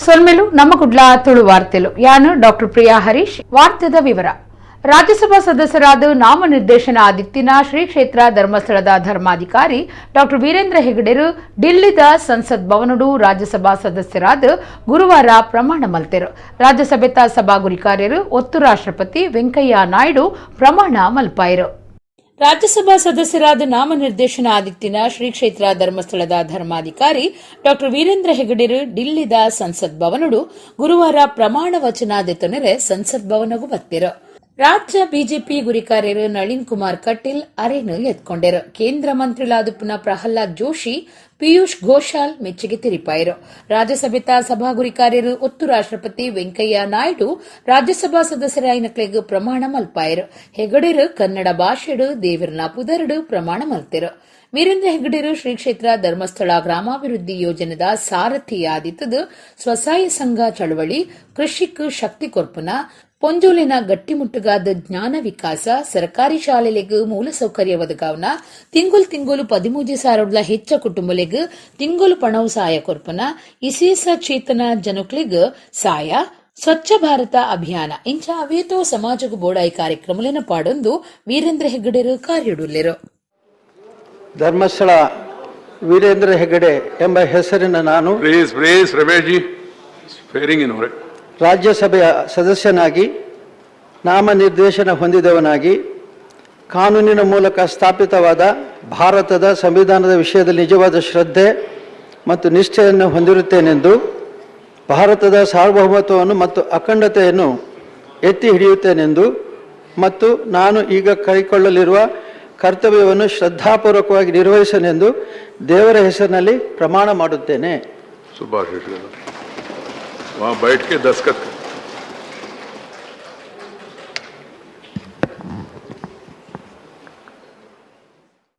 ಸೊಲ್ಮೆಲು ನಮ್ಮ ಕುಡ್ಲ ತುಳು ವಾರ್ತೆಲು ಯಾನು ಡಾಕ್ಟರ್ ಪ್ರಿಯಾ ಹರೀಶ್. ವಾರ್ತೆದ ವಿವರ. ರಾಜ್ಯಸಭಾ ಸದಸ್ಯರಾದ ನಾಮನಿರ್ದೇಶನ ಆದಿತ್ತಿನ ಶ್ರೀ ಕ್ಷೇತ್ರ ಧರ್ಮಸ್ಥಳದ ಧರ್ಮಾಧಿಕಾರಿ ಡಾಕ್ಟರ್ ವೀರೇಂದ್ರ ಹೆಗಡೆರು ಡಿಲ್ಲಿದ ಸಂಸತ್ ಭವನಡು ರಾಜ್ಯಸಭಾ ಸದಸ್ಯರಾದ ಗುರುವಾರ ಪ್ರಮಾಣ ಮಲ್ತೆರು. ರಾಜ್ಯಸಭೆತ ಸಭಾಗುರಿಕಾರ್ಯರು ಒತ್ತು ರಾಷ್ಟ್ರಪತಿ ವೆಂಕಯ್ಯ ನಾಯ್ಡು ಪ್ರಮಾಣ ಮಲ್ಪಾಯರು. ರಾಜ್ಯಸಭಾ ಸದಸ್ಯರಾದ ನಾಮನಿರ್ದೇಶನ ಆದಿತ್ತಿನ ಶ್ರೀ ಕ್ಷೇತ್ರ ಧರ್ಮಸ್ಥಳದ ಧರ್ಮಾಧಿಕಾರಿ ಡಾಕ್ಟರ್ ವೀರೇಂದ್ರ ಹೆಗಡೆರು ಡಿಲ್ಲಿದ ಸಂಸತ್ ಭವನಡು ಗುರುವಾರ ಪ್ರಮಾಣ ವಚನ ದೆತೊನೆರೆ ಸಂಸತ್ ಭವನಗೂ ಬತ್ತಿರು. ರಾಜ್ಯ ಬಿಜೆಪಿ ಗುರಿಕಾರ್ಯರು ನಳಿನ್ ಕುಮಾರ್ ಕಟೀಲ್ ಅರೆನು ಎತ್ಕೊಂಡೆರು. ಕೇಂದ್ರ ಮಂತ್ರಿಲಾದುಪ್ಪುನ ಪ್ರಹ್ಲಾದ್ ಜೋಶಿ, ಪಿಯೂಷ್ ಘೋಷಾಲ್ ಮೆಚ್ಚುಗೆ ತೆರಿಪಾಯರು. ರಾಜ್ಯಸಭೆತ ಸಭಾ ಗುರಿಕಾರ್ಯರು ಒತ್ತು ರಾಷ್ಟ್ರಪತಿ ವೆಂಕಯ್ಯ ನಾಯ್ಡು ರಾಜ್ಯಸಭಾ ಸದಸ್ಯರಾಯಿನಕ್ಲೆಗ್ ಪ್ರಮಾಣ ಮಲ್ಪಾಯರು. ಹೆಗಡೆರು ಕನ್ನಡ ಭಾಷೆಡು ದೇವಿರ್ನ ಪುದರುಡು ಪ್ರಮಾಣ ಮಲ್ತೆರು. ವೀರೇಂದ್ರ ಹೆಗಡೆರು ಶ್ರೀ ಕ್ಷೇತ್ರ ಧರ್ಮಸ್ಥಳ ಗ್ರಾಮಾಭಿವೃದ್ಧಿ ಯೋಜನೆದ ಸಾರಥಿಯಾದಿತ್ತದು ಸ್ವಸಹಾಯ ಸಂಘ ಚಳವಳಿ, ಕೃಷಿಕ್ ಶಕ್ತಿ ಕೊರ್ಪುನ, ಪೊಂಜೋಲಿನ ಗಟ್ಟಿಮುಟ್ಟುಗಾದ ಜ್ಞಾನ ವಿಕಾಸ, ಸರ್ಕಾರಿ ಶಾಲೆಲೆಗ್ ಮೂಲಸೌಕರ್ಯ ಒದಗಾವನ, ತಿಂಗೊಲ್ ತಿಂಗೊಲು 13,000 ಹೆಚ್ಚ ಕುಟುಂಬಲೆಗ್ ತಿಂಗೊಲು ಪಣವು ಸಹಾಯ ಕೊರ್ಪುನ, ಇಸೇಸ ಚೇತನ ಜನಕ್ಲೆಗ್ ಸಾಯ, ಸ್ವಚ್ಛ ಭಾರತ ಅಭಿಯಾನ ಇಂಚ ಅವೇತೋ ಸಮಾಜಗ್ ಬೋಡಾಯಿ ಕಾರ್ಯಕ್ರಮಲೆನ ಪಾಡೊಂದು ವೀರೇಂದ್ರ ಹೆಗ್ಗಡೆರು ಕಾರ್ಯಡುಲ್ಲೆರು. ಧರ್ಮಸ್ಥಳ ವೀರೇಂದ್ರ ಹೆಗಡೆ ಎಂಬ ಹೆಸರಿನ ನಾನು Please, please, Ramesh ji, swearing in, right? ರಾಜ್ಯಸಭೆಯ ಸದಸ್ಯನಾಗಿ ನಾಮನಿರ್ದೇಶನ ಹೊಂದಿದವನಾಗಿ, ಕಾನೂನಿನ ಮೂಲಕ ಸ್ಥಾಪಿತವಾದ ಭಾರತದ ಸಂವಿಧಾನದ ವಿಷಯದಲ್ಲಿ ನಿಜವಾದ ಶ್ರದ್ಧೆ ಮತ್ತು ನಿಷ್ಠೆಯನ್ನು ಹೊಂದಿರುತ್ತೇನೆಂದು, ಭಾರತದ ಸಾರ್ವಭೌಮತ್ವವನ್ನು ಮತ್ತು ಅಖಂಡತೆಯನ್ನು ಎತ್ತಿ ಹಿಡಿಯುತ್ತೇನೆಂದು ಮತ್ತು ನಾನು ಈಗ ಕೈಗೊಳ್ಳಲಿರುವ ಕರ್ತವ್ಯವನ್ನು ಶ್ರದ್ಧಾಪೂರ್ವಕವಾಗಿ ನಿರ್ವಹಿಸುವೆನೆಂದು ದೇವರ ಹೆಸರಿನಲ್ಲಿ ಪ್ರಮಾಣ ಮಾಡುತ್ತೇನೆ. ಶುಭಾಶಯಗಳು. वहाँ बैठ के दस्तखत कर।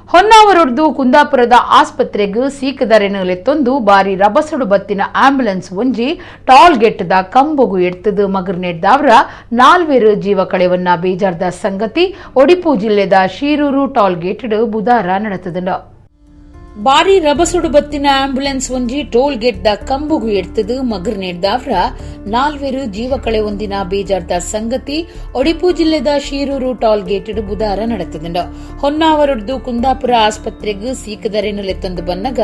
ಹೊನ್ನಾವರೊಡ್ದು ಕುಂದಾಪುರದ ಆಸ್ಪತ್ರೆಗ್ ಸೀಕದರೆನು ಲೆತ್ತೊಂದು ಬಾರಿ ರಬಸಡು ಬತ್ತಿನ ಆಂಬ್ಯುಲೆನ್ಸ್ ಒಂಜಿ ಟಾಲ್ ಗೆಟ್ಟದ ಕಂಬೊಗು ಎಡ್ತದು ಮಗರ್ನೆಡ್ದಾವ್ರ ನಾಲ್ವೆರು ಜೀವ ಕಳೆವನ್ನ ಬೇಜಾರ್ದ ಸಂಗತಿ ಒಡಿಪು ಜಿಲ್ಲೆದ ಶೀರೂರು ಟಾಲ್ ಗೇಟ್ ಬುಧಾರ ನಡೆತದುಂಡು. ಬಾರಿ ರಬಸುಡು ಬತ್ತಿನ ಆಂಬ್ಯುಲೆನ್ಸ್ ಒಂಜಿ ಟೋಲ್ ಗೇಟ್ ದ ಕಂಬುಗು ಎಡ್ತದು ಮಗರ್ ನೆಡ್ದಾವ್ರ ನಾಲ್ವೆರು ಜೀವ ಕಳೆ ಒಂದಿನ ಬೇಜಾರ್ದ ಸಂಗತಿ ಒಡಿಪು ಜಿಲ್ಲೆದ ಶೀರೂರು ಟೋಲ್ ಗೇಟ್ ಬುಧಾರ ನಡೆತದುಂಡು. ಹೊನ್ನಾವರಡ್ದು ಕುಂದಾಪುರ ಆಸ್ಪತ್ರೆಗ್ ಸೀಕದರೆನು ಲೆತ್ತೊಂದು ಬನ್ನಗ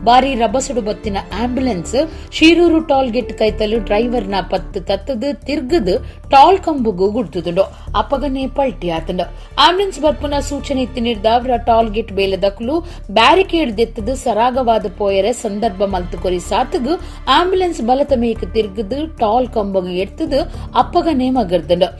ಬಾರಿ ರಬಸುಡು ಬತ್ತಿನ ambulance Shiroor toll gate ಕೈತಲು ಡ್ರೈವರ್ನ ಪತ್ತು ತತ್ತದು ತಿರ್ಗದು ಟಾಲ್ ಕಂಬುಗು ಗುಡ್ತುದುಂಡು. ಅಪಗನೆ ಪಲ್ಟಿ ಆತುಂಡು. ಆಂಬ್ಯುಲೆನ್ಸ್ ಬರ್ಪುನ ಸೂಚನೆ ಇತ್ತಿ ನಿರ್ದಾವ್ರ ಟೋಲ್ ಗೇಟ್ ಬೇಲದಕ್ಲು ಬ್ಯಾರಿಕೇಡ್ ದೆತ್ತದು ಸರಾಗವಾದ ಪೋಯರೆ ಸಂದರ್ಭ ಮಲ್ತು ಕೊರಿ ಸಾತುಗು ಆಂಬ್ಯುಲೆನ್ಸ್ ಬಲತ ಮೇಕ್ ತಿರ್ಗದು ಟಾಲ್ ಕಂಬಗು ಎಡ್ತದು ಅಪ್ಪಗನೆ ಮಗರ್ದುಂಡು.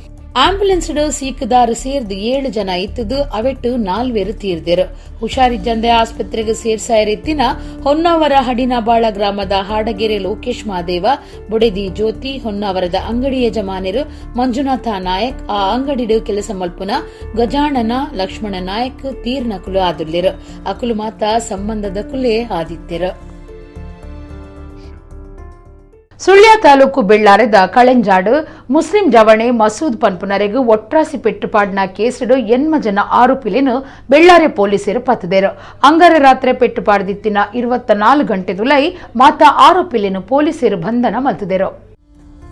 ಆಂಬ್ಯುಲೆನ್ಸ್ ಸೀಕುದಾರು ಸೇರ್ದು 7 ಜನ ಇತ್ತದು ಅವೆಟ್ಟು ನಾಲ್ವೇರು ತೀರ್ದಿರು. ಹುಷಾರಿಜ್ಜಂದೆ ಆಸ್ಪತ್ರೆಗೆ ಸೇರ್ಸಾಯರೆತ್ತಿನ ಹೊನ್ನಾವರ ಹಡಿನಬಾಳ ಗ್ರಾಮದ ಹಾಡಗೆರೆ ಲೋಕೇಶ್ ಮಹಾದೇವ, ಬುಡೆದಿ ಜ್ಯೋತಿ, ಹೊನ್ನಾವರದ ಅಂಗಡಿ ಯಜಮಾನರು ಮಂಜುನಾಥ ನಾಯಕ್, ಆ ಅಂಗಡಿಡು ಕೆಲಸ ಮಲ್ಪುನ ಗಜಾಣನ ಲಕ್ಷ್ಮಣ ನಾಯಕ್ ತೀರ್ನಕುಲು ಆದುಲ್ಲೆರು. ಅಕುಲು ಮಾತ ಸಂಬಂಧದ ಕುಲೆ ಆದಿತ್ಯರು. ಸುಳ್ಯ ತಾಲೂಕು ಬೆಳ್ಳಾರೆದ ಕಳೆಂಜಾಡು ಮುಸ್ಲಿಂ ಜವಣೆ ಮಸೂದ್ ಪನ್ಪುನರೆಗ್ ಒಟ್ರಾಸಿ ಪೆಟ್ಟುಪಾಡ್ನ ಕೇಸುಡು ಎನ್ಮ ಜನ ಆರೋಪಿಲೇನು ಬೆಳ್ಳಾರೆ ಪೊಲೀಸರು ಪತ್ತದೇರು. ಅಂಗಾರೆ ರಾತ್ರಿ ಪೆಟ್ಟುಪಾಡ್ದಿತ್ತಿನ 24 ಗಂಟೆದುಲೈ ಮಾತಾ ಆರೋಪಿಲೇನು ಪೊಲೀಸರು ಬಂಧನ ಮಲ್ತದೇರು.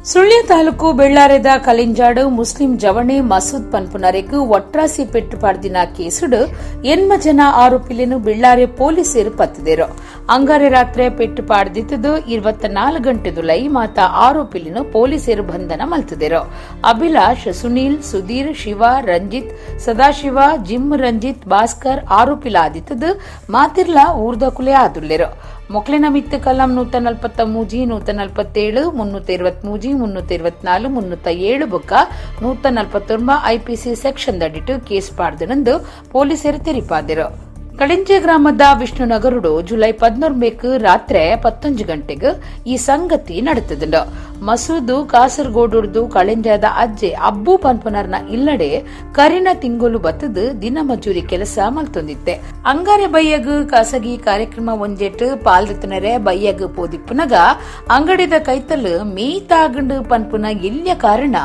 ಸುಳ್ಯ ತಾಲೂಕು ಬೆಳ್ಳಾರೆದ ಕಲಿಂಜಾಡು ಮುಸ್ಲಿಂ ಜವಣೆ ಮಸೂದ್ ಪನ್ಪುನರೆಗ್ ಒಟ್ರಾಸಿ ಪೆಟ್ಟುಪಾಡ್ದಿನ ಕೇಸುಡು ಎನ್ಮ ಜನ ಆರೋಪಿಲೇನು ಬೆಳ್ಳಾರೆ ಪೊಲೀಸರು ಪತ್ತದೇರು. ಅಂಗಾರೆ ರಾತ್ರಿ ಪೆಟ್ಟುಪಾಡ್ದಿತ್ತದು 24 ಗಂಟೆದುಲೈ ಮಾತಾ ಆರೋಪಿಲೇನು ಪೊಲೀಸರು ಬಂಧನ ಮಲ್ತದೇರು. ಅಭಿಲಾಷ್, ಸುನೀಲ್, ಸುಧೀರ್, ಶಿವ, ರಂಜಿತ್, ಸದಾಶಿವ, ಜಿಮ್ ರಂಜಿತ್, ಭಾಸ್ಕರ್ ಆರೋಪಿಲಾದಿತ್ತದು ಮಾತಿರ್ಲಾ ಊರ್ದಕುಲೆ ಆದುಲ್ಲೆರು. ಮೊಕ್ಲೆನ ಮಿತ್ತು ಕಲಂ 143, 147, 323, 324, 307 ಬೊಕ್ಕ 149 ಐಪಿಸಿ ಸೆಕ್ಷನ್ ದಡಿಟ್ಟು ಕೇಸ್ ಪಾಡ್ದನಂದು ಪೊಲೀಸರು ತೆರಿಪಾದರು. ಕಳಿಂಜೆ ಗ್ರಾಮದ ವಿಷ್ಣುನಗರುಡು ಜುಲೈ 11 ರಾತ್ರಿ 11 ಗಂಟೆಗೆ ಈ ಸಂಗತಿ ನಡೆತದುಂಡು. ಮಸೂದು ಕಾಸರಗೋಡುರ್ದು ಕಳೆಂಜಾದ ಅಜ್ಜೆ ಅಬ್ಬು ಪನ್ಪುನರ್ನ ಇಲ್ಲಡೆ ಕರಿನ ತಿಂಗೊಲು ಬತ್ತದು ದಿನ ಮಜೂರಿ ಕೆಲಸ ಮಲ್ತೊಂದಿತ್ತೆ. ಅಂಗಾರೆ ಬಯ್ಯಗ್ ಖಾಸಗಿ ಕಾರ್ಯಕ್ರಮ ಒಂಜೆಟ್ ಪಾಲ್ದತನರೆ ಬಯ್ಯಗ್ ಪೋದಿಪ್ಪುನಗ ಅಂಗಡಿದ ಕೈತಲ್ ಮೇಯ್ತಾಗಂಡು ಪನ್ಪುನ ಎಲ್ಯ ಕಾರಣ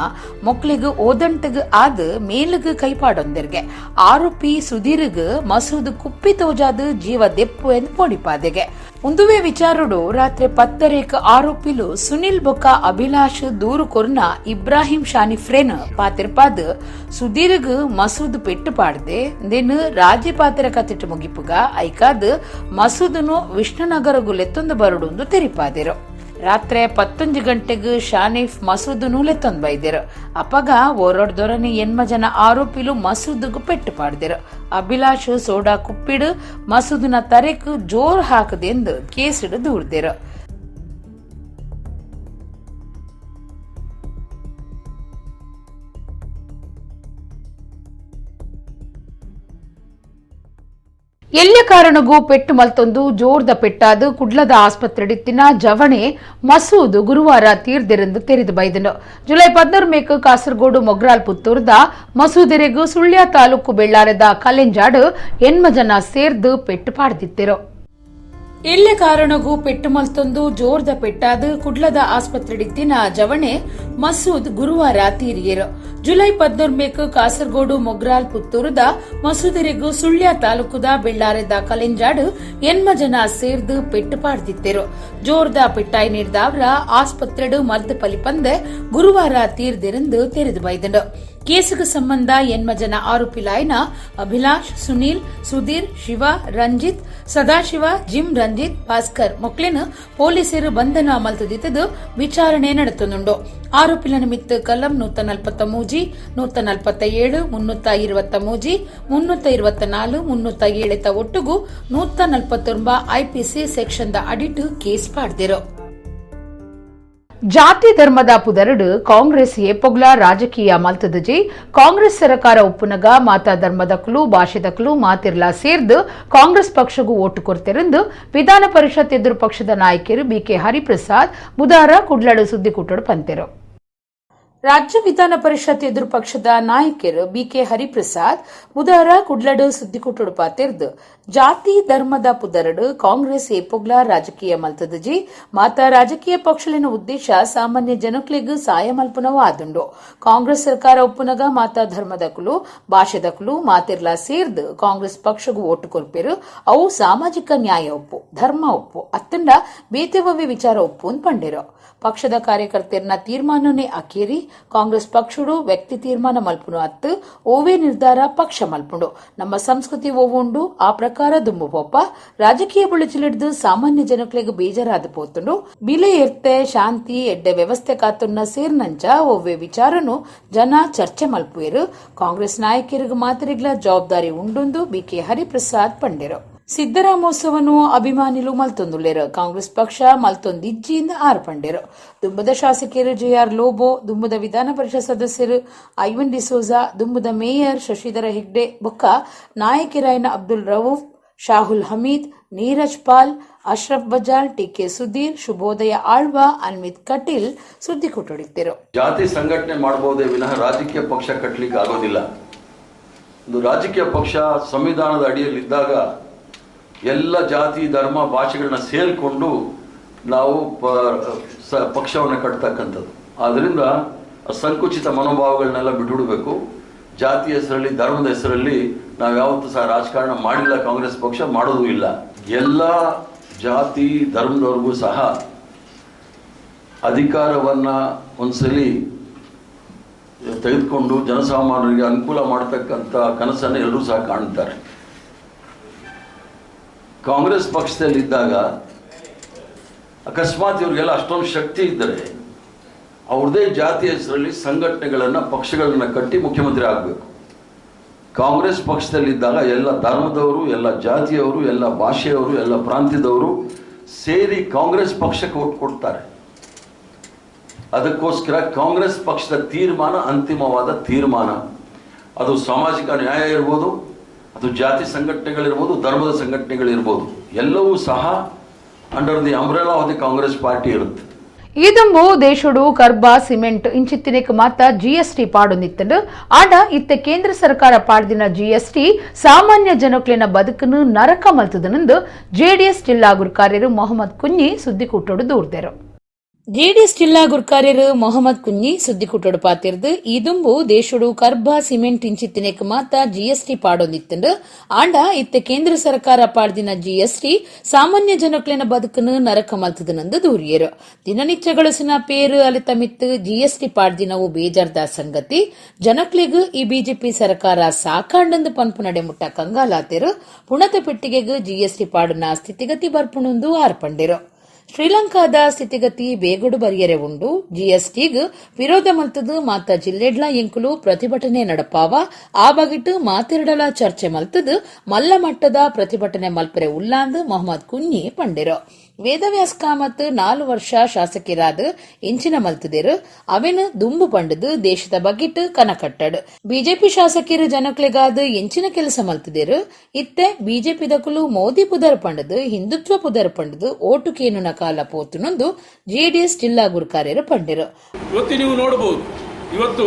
ಮೊಕ್ಲಿಗ್ ಓದಂಟಗ್ ಆದ್ ಮೇಲುಗ್ ಕೈಪಾಡೊಂದೆರ್ಗೆ ಆರೋಪಿ ಸುಧೀರ್ಗ್ ಮಸೂದ್ ಕುಪ್ಪಿ ತೋಜಾದ್ ಜೀವ ದೆಪ್ಪು ಎಂದು ಪೋಡಿಪಾದೆಗೆ. ಉಂದುವೆ ವಿಚಾರಡು ರಾತ್ರಿ 10:30ಕ್ ಆರೋಪಿಲು ಸುನಿಲ್ ಬೊಕ್ಕ ಅಭಿಲಾಷ್ ದೂರು ಕೊರ್ನ ಇಬ್ರಾಹಿಂ ಶಾನಿಫ್ರೇನ್ ಪಾತಿರ್ಪಾದ್ ಸುಧೀರ್ಗ್ ಮಸೂದ್ ಪೆಟ್ಟು ಪಾಡ್ದೆ then ರಾಜ್ಯ ಪಾತ್ರ ಕತ್ತಿಟ್ಟು ಮುಗಿಪುಗ ಐಕಾದ್ ಮಸೂದನು ವಿಷ್ಣುನಗರಗು ಲೆತ್ತೊಂದು ಬರಡು ತೆರಿಪಾದಿರು. ರಾತ್ರಿ 11 ಗಂಟೆಗೆ ಶಾನಿಫ್ ಮಸೂದನು ಲೆತ್ತೊಂದು ಬೈದಿರು. ಅಪಗ ಓರೋಡ್ದೊರನೆ ಎನ್ಮ ಜನ ಆರೋಪಿಲು ಮಸೂದ್ಗ್ ಪೆಟ್ಟು ಪಾಡ್ದಿರು. ಅಭಿಲಾಷ್ ಸೋಡಾ ಕುಪ್ಪಿಡು ಮಸೂದನ ತರೆಕ್ ಜೋರ್ ಹಾಕದೆಂದು ಕೇಸಿಡು ದೂರ್ದಿರು. ಎಲ್ಲ ಕಾರಣಗೂ ಪೆಟ್ಟು ಮಲ್ತೊಂದು ಜೋರ್ದ ಪೆಟ್ಟಾದು ಕುಡ್ಲದ ಆಸ್ಪತ್ರೆಡಿತ್ತಿನ ಜವಣೆ ಮಸೂದ್ ಗುರುವಾರ ತೀರ್ದಿರೆಂದು ತೆರೆದು ಬೈದನು. ಜುಲೈ 14 ಮೇಕ್ ಕಾಸರಗೋಡು ಮೊಗ್ರಾಲ್ ಪುತ್ತೂರ್ದ ಮಸೂದೆರೆಗು ಸುಳ್ಯ ತಾಲೂಕು ಬೆಳ್ಳಾರದ ಕಲೆಂಜಾಡು ಎನ್ಮ ಜನ ಸೇರ್ದು ಪೆಟ್ಟು ಪಾಡ್ದಿತ್ತಿರು. ಎಲ್ಲ ಕಾರಣಗೂ ಪೆಟ್ಟು ಮಲ್ತೊಂದು ಜೋರ್ದ ಪೆಟ್ಟಾದು ಕುಡ್ಲದ ಆಸ್ಪತ್ರೆಡಿತ್ತಿನ ಜವಣೆ ಮಸೂದ್ ಗುರುವಾರ ತೀರಿಯರು. ಜುಲೈ 14 ಮೇಕ್ ಕಾಸರಗೋಡು ಮೊಗ್ರಾಲ್ ಪುತ್ತೂರುದ ಮಸೂದೆರೆಗು ಸುಳ್ಯ ತಾಲೂಕುದ ಬೆಳ್ಳಾರೆದ ಕಲೆಂಜಾಡು ಎನ್ಮ ಜನ ಸೇರ್ದು ಪೆಟ್ಟು ಪಾಡ್ದಿತ್ತೆರು. ಜೋರ್ದ ಪೆಟ್ಟಾಯಿ ನೀಡ್ದಾವ್ರ ಆಸ್ಪತ್ರೆಡು ಮರ್ದು ಪಲಿಪಂದೆ ಗುರುವಾರ ತೀರ್ದಿರೆಂದು ತೆರೆದು ಬೈದಂಡು. ಕೇಸುಗೆ ಸಂಬಂಧ ಎನ್ಮ ಜನ ಆರೋಪಿಲಾಯ್ನ ಅಭಿಲಾಷ್, ಸುನೀಲ್, ಸುಧೀರ್, ಶಿವ, ರಂಜಿತ್, ಸದಾಶಿವ, ಜಿಮ್ ರಂಜಿತ್, ಭಾಸ್ಕರ್ ಮೊಕ್ಲೆನ್ ಪೊಲೀಸರು ಬಂಧನ ಮಲ್ತದಿತ್ತದು ವಿಚಾರಣೆ ನಡೆತುಂಡು. ಆರೋಪಿಲ ನಿಮಿತ್ತ ಕಲಂ 143, 147, 323, 324, 307 ಒಟ್ಟುಗು 149 IPC section the ಅಡಿಟ್ case ಪಾಡ್ದಿರು. ಜಾತಿ ಧರ್ಮದ ಪುದರಡು ಕಾಂಗ್ರೆಸ್ ಏಪೊಗ್ಲ ರಾಜಕೀಯ ಮಲ್ತದಜಿ ಕಾಂಗ್ರೆಸ್ ಸರಕಾರ ಉಪ್ಪುನಗ ಮಾತಾ ಧರ್ಮದಕ್ಲು ಭಾಷೆದಕ್ಲು ಮಾತಿರ್ಲಾ ಸೇರ್ದು ಕಾಂಗ್ರೆಸ್ ಪಕ್ಷಗೂ ಓಟು ಕೊರ್ತೆರೆಂದು ವಿಧಾನ ಪರಿಷತ್ ಎದುರು ಪಕ್ಷದ ನಾಯಕರು ಬಿಕೆ ಹರಿಪ್ರಸಾದ್ ಬುಧಾರ ಕುಡ್ಲಡು ಸುದ್ದಿಕೂಟಡು ಪಂತೆರು. ರಾಜ್ಯ ವಿಧಾನ ಪರಿಷತ್ ಎದುರು ಪಕ್ಷದ ನಾಯಕರು ಬಿಕೆ ಹರಿಪ್ರಸಾದ್ ಬುಧಾರ ಕುಡ್ಲಡು ಸುದ್ದಿಕೂಟಡು ಪಾತೆರ್ದು ಜಾತಿ ಧರ್ಮದ ಪುದರಡು ಕಾಂಗ್ರೆಸ್ ಏಪೊಗ್ಲ ರಾಜಕೀಯ ಮಲ್ತದಜಿ ಮಾತಾ ರಾಜಕೀಯ ಪಕ್ಷಲಿನ ಉದ್ದೇಶ ಸಾಮಾನ್ಯ ಜನಕ್ಲೆಗ್ ಸಾಯ ಮಲ್ಪುನವು ಆದುಂಡು. ಕಾಂಗ್ರೆಸ್ ಸರ್ಕಾರ ಒಪ್ಪುನಗ ಮಾತಾ ಧರ್ಮದಕುಲು ಭಾಷೆದಕುಲು ಮಾತಿರ್ಲಾ ಸೇರ್ದು ಕಾಂಗ್ರೆಸ್ ಪಕ್ಷಗೂ ಓಟು ಕೊರ್ಪೆರು. ಅವು ಸಾಮಾಜಿಕ ನ್ಯಾಯ ಒಪ್ಪು, ಧರ್ಮ ಒಪ್ಪು, ಅತ್ತಂಡ ಬೇತೆವವೆ ವಿಚಾರ ಒಪ್ಪು ಅಂತ ಪಂಡಿರು. ಪಕ್ಷದ ಕಾರ್ಯಕರ್ತರನ್ನ ತೀರ್ಮಾನನೇ ಅಕೇರಿ ಕಾಂಗ್ರೆಸ್ ಪಕ್ಷಡು ವ್ಯಕ್ತಿ ತೀರ್ಮಾನ ಮಲ್ಪುನು ಅತ್ತು ಓವೇ ನಿರ್ಧಾರ ಪಕ್ಷ ಮಲ್ಪುಂಡು. ನಮ್ಮ ಸಂಸ್ಕೃತಿ ಓವುಂಡು ಆ ಪ್ರಕಾರ ದುಂಬು ಪೋಪ ರಾಜಕೀಯ ಬುಳಿಚಿಲಿಡ್ದು ಸಾಮಾನ್ಯ ಜನಕ್ಲೆಗ್ ಬೇಜಾರಾದ ಪೋತುಂಡು. ಬಿಲೆ ಎರ್ತೆ ಶಾಂತಿ ಎಡ್ಡೆ ವ್ಯವಸ್ಥೆ ಕಾತುನ್ನ ಸೇರ್ನಂಚ ಒವ್ವೆ ವಿಚಾರನು ಜನ ಚರ್ಚೆ ಮಲ್ಪುವೆರು. ಕಾಂಗ್ರೆಸ್ ನಾಯಕರಿಗೆ ಮಾತ್ರಿಗ್ಲ ಜವಾಬ್ದಾರಿ ಉಂಡುಂದು ಬಿಕೆ ಹರಿಪ್ರಸಾದ್ ಪಂಡೆರು. ಸಿದ್ದರಾಮೋತ್ಸವನು ಅಭಿಮಾನಿಲು ಮಲ್ತೊಂದುಲ್ಲೆರು. ಕಾಂಗ್ರೆಸ್ ಪಕ್ಷ ಮಲ್ತೊಂದಿಜ್ಜಿಯಿಂದ ಆರ್ ಪಂಡೆರು. ದುಂಬದ ಶಾಸಕರು ಜೆಆರ್ ಲೋಬೋ, ದುಂಬದ ವಿಧಾನ ಪರಿಷತ್ ಸದಸ್ಯರು ಐವನ್ ಡಿಸೋಜಾ, ದುಂಬದ ಮೇಯರ್ ಶಶಿಧರ ಹೆಗ್ಡೆ ಬೊಕ್ಕ ನಾಯಕಿರಾಯನ ಅಬ್ದುಲ್ ರವೂಫ್, ಶಾಹುಲ್ ಹಮೀದ್, ನೀರಜ್ ಪಾಲ್, ಅಶ್ರಫ್ ಬಜಾಲ್, ಟಿಕೆ ಸುಧೀರ್, ಶುಭೋದಯ ಆಳ್ವ, ಅನ್ಮಿತ್ ಕಟೀಲ್ ಸುದ್ದಿ ಕೊಟ್ಟೊಡಿದ್ದರು. ಜಾತಿ ಸಂಘಟನೆ ಮಾಡಬಹುದೇ ವಿನಃ ರಾಜಕೀಯ ಪಕ್ಷ ಕಟ್ಟಲಿಕ್ಕೆ ಆಗೋದಿಲ್ಲ. ಒಂದು ರಾಜಕೀಯ ಪಕ್ಷ ಸಂವಿಧಾನದ ಅಡಿಯಲ್ಲಿದ್ದಾಗ ಎಲ್ಲ ಜಾತಿ ಧರ್ಮ ಭಾಷೆಗಳನ್ನ ಸೇರಿಕೊಂಡು ನಾವು ಪಕ್ಷವನ್ನು ಕಟ್ಟತಕ್ಕಂಥದ್ದು. ಆದ್ದರಿಂದ ಸಂಕುಚಿತ ಮನೋಭಾವಗಳನ್ನೆಲ್ಲ ಬಿಟ್ಟುಬಿಡಬೇಕು. ಜಾತಿ ಹೆಸರಲ್ಲಿ ಧರ್ಮದ ಹೆಸರಲ್ಲಿ ನಾವು ಯಾವತ್ತೂ ಸಹ ರಾಜಕಾರಣ ಮಾಡಿಲ್ಲ, ಕಾಂಗ್ರೆಸ್ ಪಕ್ಷ ಮಾಡೋದೂ ಇಲ್ಲ. ಎಲ್ಲ ಜಾತಿ ಧರ್ಮದವ್ರಿಗೂ ಸಹ ಅಧಿಕಾರವನ್ನು ಒಂದ್ಸಲಿ ತೆಗೆದುಕೊಂಡು ಜನಸಾಮಾನ್ಯರಿಗೆ ಅನುಕೂಲ ಮಾಡತಕ್ಕಂಥ ಕನಸನ್ನು ಎಲ್ಲರೂ ಸಹ ಕಾಣ್ತಾರೆ. ಕಾಂಗ್ರೆಸ್ ಪಕ್ಷದಲ್ಲಿದ್ದಾಗ ಅಕಸ್ಮಾತ್ ಇವರಿಗೆಲ್ಲ ಅಷ್ಟೊಂದು ಶಕ್ತಿ ಇದ್ದರೆ ಅವ್ರದ್ದೇ ಜಾತಿ ಹೆಸರಲ್ಲಿ ಸಂಘಟನೆಗಳನ್ನು ಪಕ್ಷಗಳನ್ನು ಕಟ್ಟಿ ಮುಖ್ಯಮಂತ್ರಿ ಆಗಬೇಕು. ಕಾಂಗ್ರೆಸ್ ಪಕ್ಷದಲ್ಲಿದ್ದಾಗ ಎಲ್ಲ ಧರ್ಮದವರು, ಎಲ್ಲ ಜಾತಿಯವರು, ಎಲ್ಲ ಭಾಷೆಯವರು, ಎಲ್ಲ ಪ್ರಾಂತ್ಯದವರು ಸೇರಿ ಕಾಂಗ್ರೆಸ್ ಪಕ್ಷಕ್ಕೆ ಓಟ್ ಕೊಡ್ತಾರೆ. ಅದಕ್ಕೋಸ್ಕರ ಕಾಂಗ್ರೆಸ್ ಪಕ್ಷದ ತೀರ್ಮಾನ ಅಂತಿಮವಾದ ತೀರ್ಮಾನ. ಅದು ಸಾಮಾಜಿಕ ನ್ಯಾಯ ಇರ್ಬೋದು, ಅದು ಜಾತಿ ಸಂಘಟನೆಗಳಿರ್ಬೋದು, ಧರ್ಮದ ಸಂಘಟನೆಗಳಿರ್ಬೋದು, ಎಲ್ಲವೂ ಸಹ under the umbrella of the Congress party ಇರುತ್ತೆ. ಈದುಂಬು ದೇಶಡು ಕರ್ಬ ಸಿಮೆಂಟ್ ಇಂಚಿತ್ತಿನಕ್ಕೆ ಮಾತ್ರ ಜಿಎಸ್ಟಿ ಪಾಡೊಂದಿತ್ತಂಡು. ಆಂಡ ಇತ್ತೆ ಕೇಂದ್ರ ಸರ್ಕಾರ ಪಾಡ್ದಿನ ಜಿಎಸ್ಟಿ ಸಾಮಾನ್ಯ ಜನಕ್ಲೆನ ಬದುಕನ್ನು ನರಕ ಮಲ್ತದನೆಂದು ಜೆಡಿಎಸ್ ಜಿಲ್ಲಾ ಗುರುಕಾರ್ಯರು ಮೊಹಮ್ಮದ್ ಕುഞ്ഞಿ ಸುದ್ದಿಕೂಟೋಡು ದೂರ್ದೆರು. ಜೆಡಿಎಸ್ ಜಿಲ್ಲಾ ಗುರ್ಕಾರ್ಯರು ಮೊಹಮ್ಮದ್ ಕುഞ്ഞಿ ಸುದ್ದಿಕೂಟೊಡು ಪಾತೆರ್ದು ಈದುಂಬು ದೇಶೊಡು ಕರ್ಬ ಸಿಮೆಂಟ್ ಇಂಚಿತ್ತಿನೆಕ್ ಮಾತ ಜಿಎಸ್ಟಿ ಪಾಡೊಂದಿತ್ತುಂಡು. ಆಂಡ ಇತ್ತೆ ಕೇಂದ್ರ ಸರ್ಕಾರ ಪಾಡ್ದಿನ ಜಿಎಸ್ಟಿ ಸಾಮಾನ್ಯ ಜನಕ್ಲೆನ ಬದುಕುನು ನರಕ ಮಲ್ತುದನಂದು ದೂರಿಯೆರು. ದಿನನಿತ್ಯ ಗಳಸುನ ಪೇರು ಅಲಿತ ಮಿತ್ತ್ ಜಿಎಸ್ಟಿ ಪಾಡ್ದಿನವು ಬೇಜಾರ್ದ ಸಂಗತಿ. ಜನಕ್ಲೆಗ್ ಈ ಬಿಜೆಪಿ ಸರ್ಕಾರ ಸಾಕಾಂಡಂದು ಪನ್ಪು ನಡೆಮುಟ್ಟ ಕಂಗಾಲಾತೆರು. ಪುಣತ ಪೆಟ್ಟಿಗೆಗ್ ಜಿಎಸ್ಟಿ ಪಾಡುನ ಸ್ಥಿತಿಗತಿ ಬರ್ಪುಣುಂದು ಆರ್ಪಂಡೆರು. ಶ್ರೀಲಂಕಾದ ಸ್ಥಿತಿಗತಿ ಬೇಗಡು ಬರಿಯರೆ ಉಂಡು. ಜಿಎಸ್ಟಿಗ್ ವಿರೋಧ ಮಲ್ತದು ಮಾತ ಜಿಲ್ಲೆಡ್ಲ ಎಂಕುಲು ಪ್ರತಿಭಟನೆ ನಡಪಾವ. ಆ ಬಗೆಟ್ ಮಾತೆರಡಲ ಚರ್ಚೆ ಮಲ್ತದು ಮಲ್ಲ ಮಟ್ಟದ ಪ್ರತಿಭಟನೆ ಮಲ್ಪರೆ ಉಲ್ಲಾಂದ್ ಮೊಹಮ್ಮದ್ ಕುഞ്ഞಿ ಪಂಡೆರು. ವೇದವ್ಯಾಸ್ ಕಾಮತ್ 4 ವರ್ಷ ಶಾಸಕಿರಾದ್ ಇಂಚಿನ ಮಲ್ತುದೆರು. ಅವೆನ್ ದುಂಬು ಪಂಡುದು ದೇಶದ ಬಗೆಟ್ ಕನಕಟ್ಟಡ್. ಬಿಜೆಪಿ ಶಾಸಕಿರು ಜನಕ್ಲೆಗಾದ್ ಎಂಚಿನ ಕೆಲಸ ಮಲ್ತುದೆರು. ಇತ್ತೆ ಬಿಜೆಪಿದಕುಲು ಮೋದಿ ಪುದರ್ ಪಂಡುದು ಹಿಂದುತ್ವ ಪುದರ್ ಪಂಡುದು ಓಟು ಕೇನುನ ಕಾಲ ಪೋತುನೊಂದು ಜೆಡಿಎಸ್ ಜಿಲ್ಲಾ ಗುರುಕಾರ್ಯರು ಪಂಡೆರು. ಇವತ್ತು ನೀವು ನೋಡಬಹುದು, ಇವತ್ತು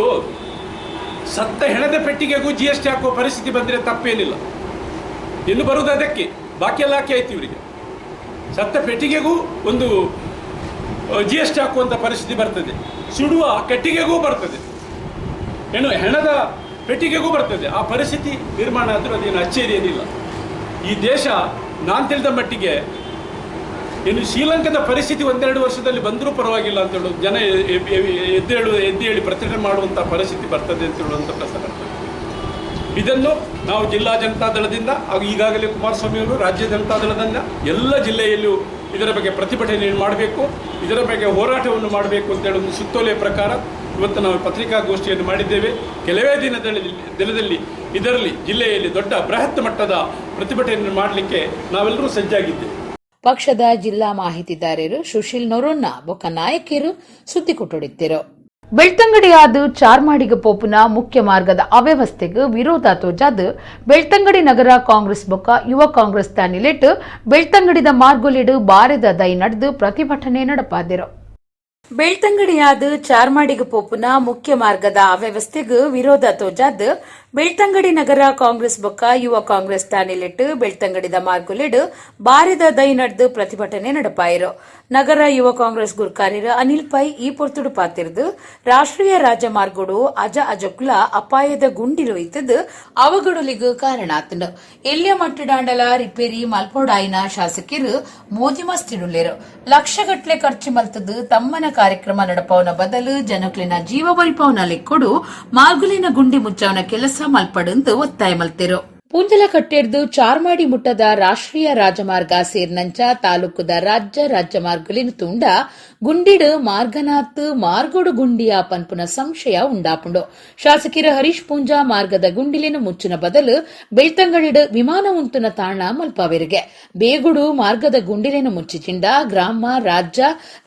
ಸತ್ತ ಹೆಣದ ಪೆಟ್ಟಿಗೆಗೂ ಜಿಎಸ್ಟಿ ಹಾಕುವ ಪರಿಸ್ಥಿತಿ ಬಂದರೆ ತಪ್ಪೇನಿಲ್ಲ. ಇನ್ನು ಬರುವುದು ಅದಕ್ಕೆ, ಬಾಕಿ ಎಲ್ಲ ಹಾಕಿ ಆಯ್ತು ಇವರಿಗೆ. ಸತ್ತ ಪೆಟ್ಟಿಗೆಗೂ ಒಂದು ಜಿಎಸ್ಟಿ ಹಾಕುವಂಥ ಪರಿಸ್ಥಿತಿ ಬರ್ತದೆ, ಸುಡುವ ಕಟ್ಟಿಗೆಗೂ ಬರ್ತದೆ, ಏನು ಹೆಣದ ಪೆಟ್ಟಿಗೆಗೂ ಬರ್ತದೆ. ಆ ಪರಿಸ್ಥಿತಿ ನಿರ್ಮಾಣ ಆದರೂ ಅದೇನು ಅಚ್ಚರಿ ಏನಿಲ್ಲ. ಈ ದೇಶ ನಾನು ತಿಳಿದ ಮಟ್ಟಿಗೆ ಇನ್ನು ಶ್ರೀಲಂಕಾದ ಪರಿಸ್ಥಿತಿ 1-2 ವರ್ಷದಲ್ಲಿ ಬಂದರೂ ಪರವಾಗಿಲ್ಲ ಅಂತ ಹೇಳೋದು, ಜನ ಎದ್ದೇಳಿ ಪ್ರತಿಭಟನೆ ಮಾಡುವಂಥ ಪರಿಸ್ಥಿತಿ ಬರ್ತದೆ ಅಂತ ಹೇಳುವಂಥ ಪ್ರಶ್ನೆ ಬರ್ತದೆ. ಇದನ್ನು ನಾವು ಜಿಲ್ಲಾ ಜನತಾದಳದಿಂದ ಹಾಗೂ ಈಗಾಗಲೇ ಕುಮಾರಸ್ವಾಮಿಯವರು ರಾಜ್ಯ ಜನತಾದಳದಿಂದ ಎಲ್ಲ ಜಿಲ್ಲೆಯಲ್ಲೂ ಇದರ ಬಗ್ಗೆ ಪ್ರತಿಭಟನೆಯನ್ನು ಮಾಡಬೇಕು, ಇದರ ಬಗ್ಗೆ ಹೋರಾಟವನ್ನು ಮಾಡಬೇಕು ಅಂತೇಳಿ ಒಂದು ಸುತ್ತೋಲೆಯ ಪ್ರಕಾರ ಇವತ್ತು ನಾವು ಪತ್ರಿಕಾಗೋಷ್ಠಿಯನ್ನು ಮಾಡಿದ್ದೇವೆ. ಕೆಲವೇ ದಿನದಲ್ಲಿ ಇದರಲ್ಲಿ ಜಿಲ್ಲೆಯಲ್ಲಿ ದೊಡ್ಡ ಬೃಹತ್ ಮಟ್ಟದ ಪ್ರತಿಭಟನೆಯನ್ನು ಮಾಡಲಿಕ್ಕೆ ನಾವೆಲ್ಲರೂ ಸಜ್ಜಾಗಿದ್ದೇವೆ. ಪಕ್ಷದ ಜಿಲ್ಲಾ ಮಾಹಿತಿದಾರರು ಸುಶೀಲ್ ನೊರೊನ್ನ ಬೊಕ್ಕ ನಾಯಕಿಯರು ಸುದ್ದಿ ಕೊಟ್ಟೊಡಿತ್ತಿರು. ಬೆಳ್ತಂಗಡಿಯಾದ ಚಾರ್ಮಾಡಿಗ ಪೋಪುನ ಮುಖ್ಯ ಮಾರ್ಗದ ಅವ್ಯವಸ್ಥೆಗೆ ವಿರೋಧ ತೋಜಾದ್ ಬೆಳ್ತಂಗಡಿ ನಗರ ಕಾಂಗ್ರೆಸ್ ಬೊಕ್ಕ ಯುವ ಕಾಂಗ್ರೆಸ್ ತಾನಿಲೆಟ್ ಬೆಳ್ತಂಗಡಿದ ಮಾರ್ಗೊಲಿಡು ಬಾರೆದ ದೈ ನಡೆದು ಪ್ರತಿಭಟನೆ ನಡಪಾದಿರು. ಬೆಳ್ತಂಗಡಿಯಾದ ಚಾರ್ಮಾಡಿಗ ಪೋಪುನ ಮುಖ್ಯ ಮಾರ್ಗದ ಅವ್ಯವಸ್ಥೆಗೆ ವಿರೋಧ ತೋಜಾದ್ ಬೆಳ್ತಂಗಡಿ ನಗರ ಕಾಂಗ್ರೆಸ್ ಬೊಕ್ಕ ಯುವ ಕಾಂಗ್ರೆಸ್ ತಾನಿಲೆಟ್ ಬೆಳ್ತಂಗಡಿದ ಮಾರ್ಗೊಲಿಡು ಬಾರೆದ ದೈ ನಡೆದು ಪ್ರತಿಭಟನೆ ನಡಪಾಯಿರು. ನಗರ ಯುವ ಕಾಂಗ್ರೆಸ್ ಗುರ್ಕಾರ್ಯರು ಅನಿಲ್ ಪೈ ಈ ಪೊರ್ತುಡು ಪಾತಿರ್ದು ರಾಷ್ಟ್ರೀಯ ರಾಜಮಾರ್ಗಡು ಅಜ ಅಜಕುಲ ಅಪಾಯದ ಗುಂಡಿಲು ಇತ್ತದು ಅವಗಡುಲಿಗೂ ಕಾರಣ ಆತಂಡು. ಎಲ್ಲಿಯ ಮಟ್ಟಡಾಂಡಲ ರಿಪೇರಿ ಮಲ್ಪೋಡಾಯಿನ ಶಾಸಕರು ಮೋದಿ ಮಸ್ತಿಡುಲ್ಲೇರು. ಲಕ್ಷಗಟ್ಲೆ ಖರ್ಚು ಮಲ್ತದು ತಮ್ಮನ ಕಾರ್ಯಕ್ರಮ ನಡಪವನ ಬದಲು ಜನಕ್ಲಿನ ಜೀವ ಬರಿಪವನ ಲೆಕ್ಕೊಡು ಮಾರ್ಗುಲಿನ ಗುಂಡಿ ಮುಚ್ಚವನ ಕೆಲಸ ಮಲ್ಪಡಂದು ಒತ್ತಾಯ ಮಲ್ತಿರು. ಪೂಂಜಲಕಟ್ಟೆರ್ದು ಚಾರ್ಮಾಡಿ ಮುಟ್ಟದ ರಾಷ್ಟ್ರೀಯ ರಾಜಮಾರ್ಗ ಸೇರ್ನಂಚ ತಾಲೂಕುದ ರಾಜ್ಯ ರಾಜ್ಯಮಾರ್ಗಲಿನ ತುಂಡ ಗುಂಡಿಡು ಮಾರ್ಗನಾಥ್ ಮಾರ್ಗೋಡು ಗುಂಡಿಯ ಪನ್ಪುನ ಸಂಶಯ ಉಂಡಾಪುಂಡು. ಶಾಸಕಿರ ಹರೀಶ್ ಪೂಂಜಾ ಮಾರ್ಗದ ಗುಂಡಿಲಿನ ಮುಚ್ಚಿನ ಬದಲು ಬೆಳ್ತಂಗಡಿಡು ವಿಮಾನ ಉಂತುನ ತಾಣ ಮಲ್ಪಾವಿರಿಗೆ. ಬೇಗುಡು ಮಾರ್ಗದ ಗುಂಡಿಲಿನ ಮುಚ್ಚಿಚಿಂಡ ಗ್ರಾಮ ರಾಜ್ಯ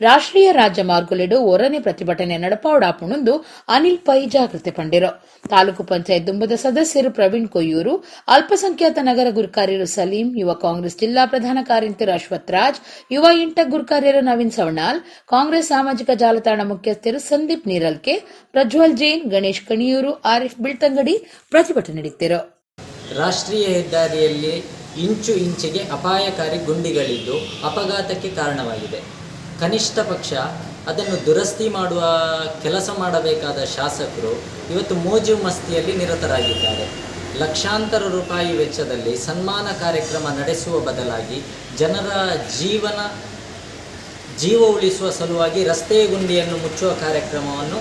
ರಾಷ್ಟ್ರೀಯ ರಾಜ್ಯ ಮಾರ್ಗಲಿಡು ಒರನೆ ಪ್ರತಿಭಟನೆ ನಡಪಾವಡಾಪುಣಂದು ಅನಿಲ್ ಪೈ ಜಾಗೃತಿ ಪಂಡಿರು. ತಾಲೂಕು ಪಂಚಾಯತ್ ದುಂಬದ ಸದಸ್ಯರು ಪ್ರವೀಣ್ ಕೊಯ್ಯೂರು, ಅಲ್ಪಸಂಖ್ಯಾತ ನಗರ ಗುರುಕಾರ್ಯರು ಸಲೀಂ, ಯುವ ಕಾಂಗ್ರೆಸ್ ಜಿಲ್ಲಾ ಪ್ರಧಾನ ಕಾರ್ಯಂತರು ಅಶ್ವಥ್ ರಾಜ್, ಯುವ ಇಂಟಕ್ ಗುರುಕಾರ್ಯರು ನವೀನ್ ಸವಣಾಲ್, ಕಾಂಗ್ರೆಸ್ ಸಾಮಾಜಿಕ ಜಾಲತಾಣ ಮುಖ್ಯಸ್ಥರು ಸಂದೀಪ್ ನೀರಲ್ಕೆ, ಪ್ರಜ್ವಲ್ ಜೈನ್, ಗಣೇಶ್ ಕಣಿಯೂರು, ಆರಿಫ್ ಬಿಳ್ತಂಗಡಿ ಪ್ರತಿಭಟನೆ ನಡೆಯುತ್ತಿರು. ರಾಷ್ಟ್ರೀಯ ಹೆದ್ದಾರಿಯಲ್ಲಿ ಇಂಚು ಇಂಚಿಗೆ ಅಪಾಯಕಾರಿ ಗುಂಡಿಗಳಿದ್ದು ಅಪಘಾತಕ್ಕೆ ಕಾರಣವಾಗಿದೆ. ಕನಿಷ್ಠ ಪಕ್ಷ ಅದನ್ನು ದುರಸ್ತಿ ಮಾಡುವ ಕೆಲಸ ಮಾಡಬೇಕಾದ ಶಾಸಕರು ಇವತ್ತು ಮೋಜು ಮಸ್ತಿಯಲ್ಲಿ ನಿರತರಾಗಿದ್ದಾರೆ. ಲಕ್ಷಾಂತರ ರೂಪಾಯಿ ವೆಚ್ಚದಲ್ಲಿ ಸನ್ಮಾನ ಕಾರ್ಯಕ್ರಮ ನಡೆಸುವ ಬದಲಾಗಿ ಜನರ ಜೀವ ಉಳಿಸುವ ಸಲುವಾಗಿ ರಸ್ತೆಯ ಗುಂಡಿಯನ್ನು ಮುಚ್ಚುವ ಕಾರ್ಯಕ್ರಮವನ್ನು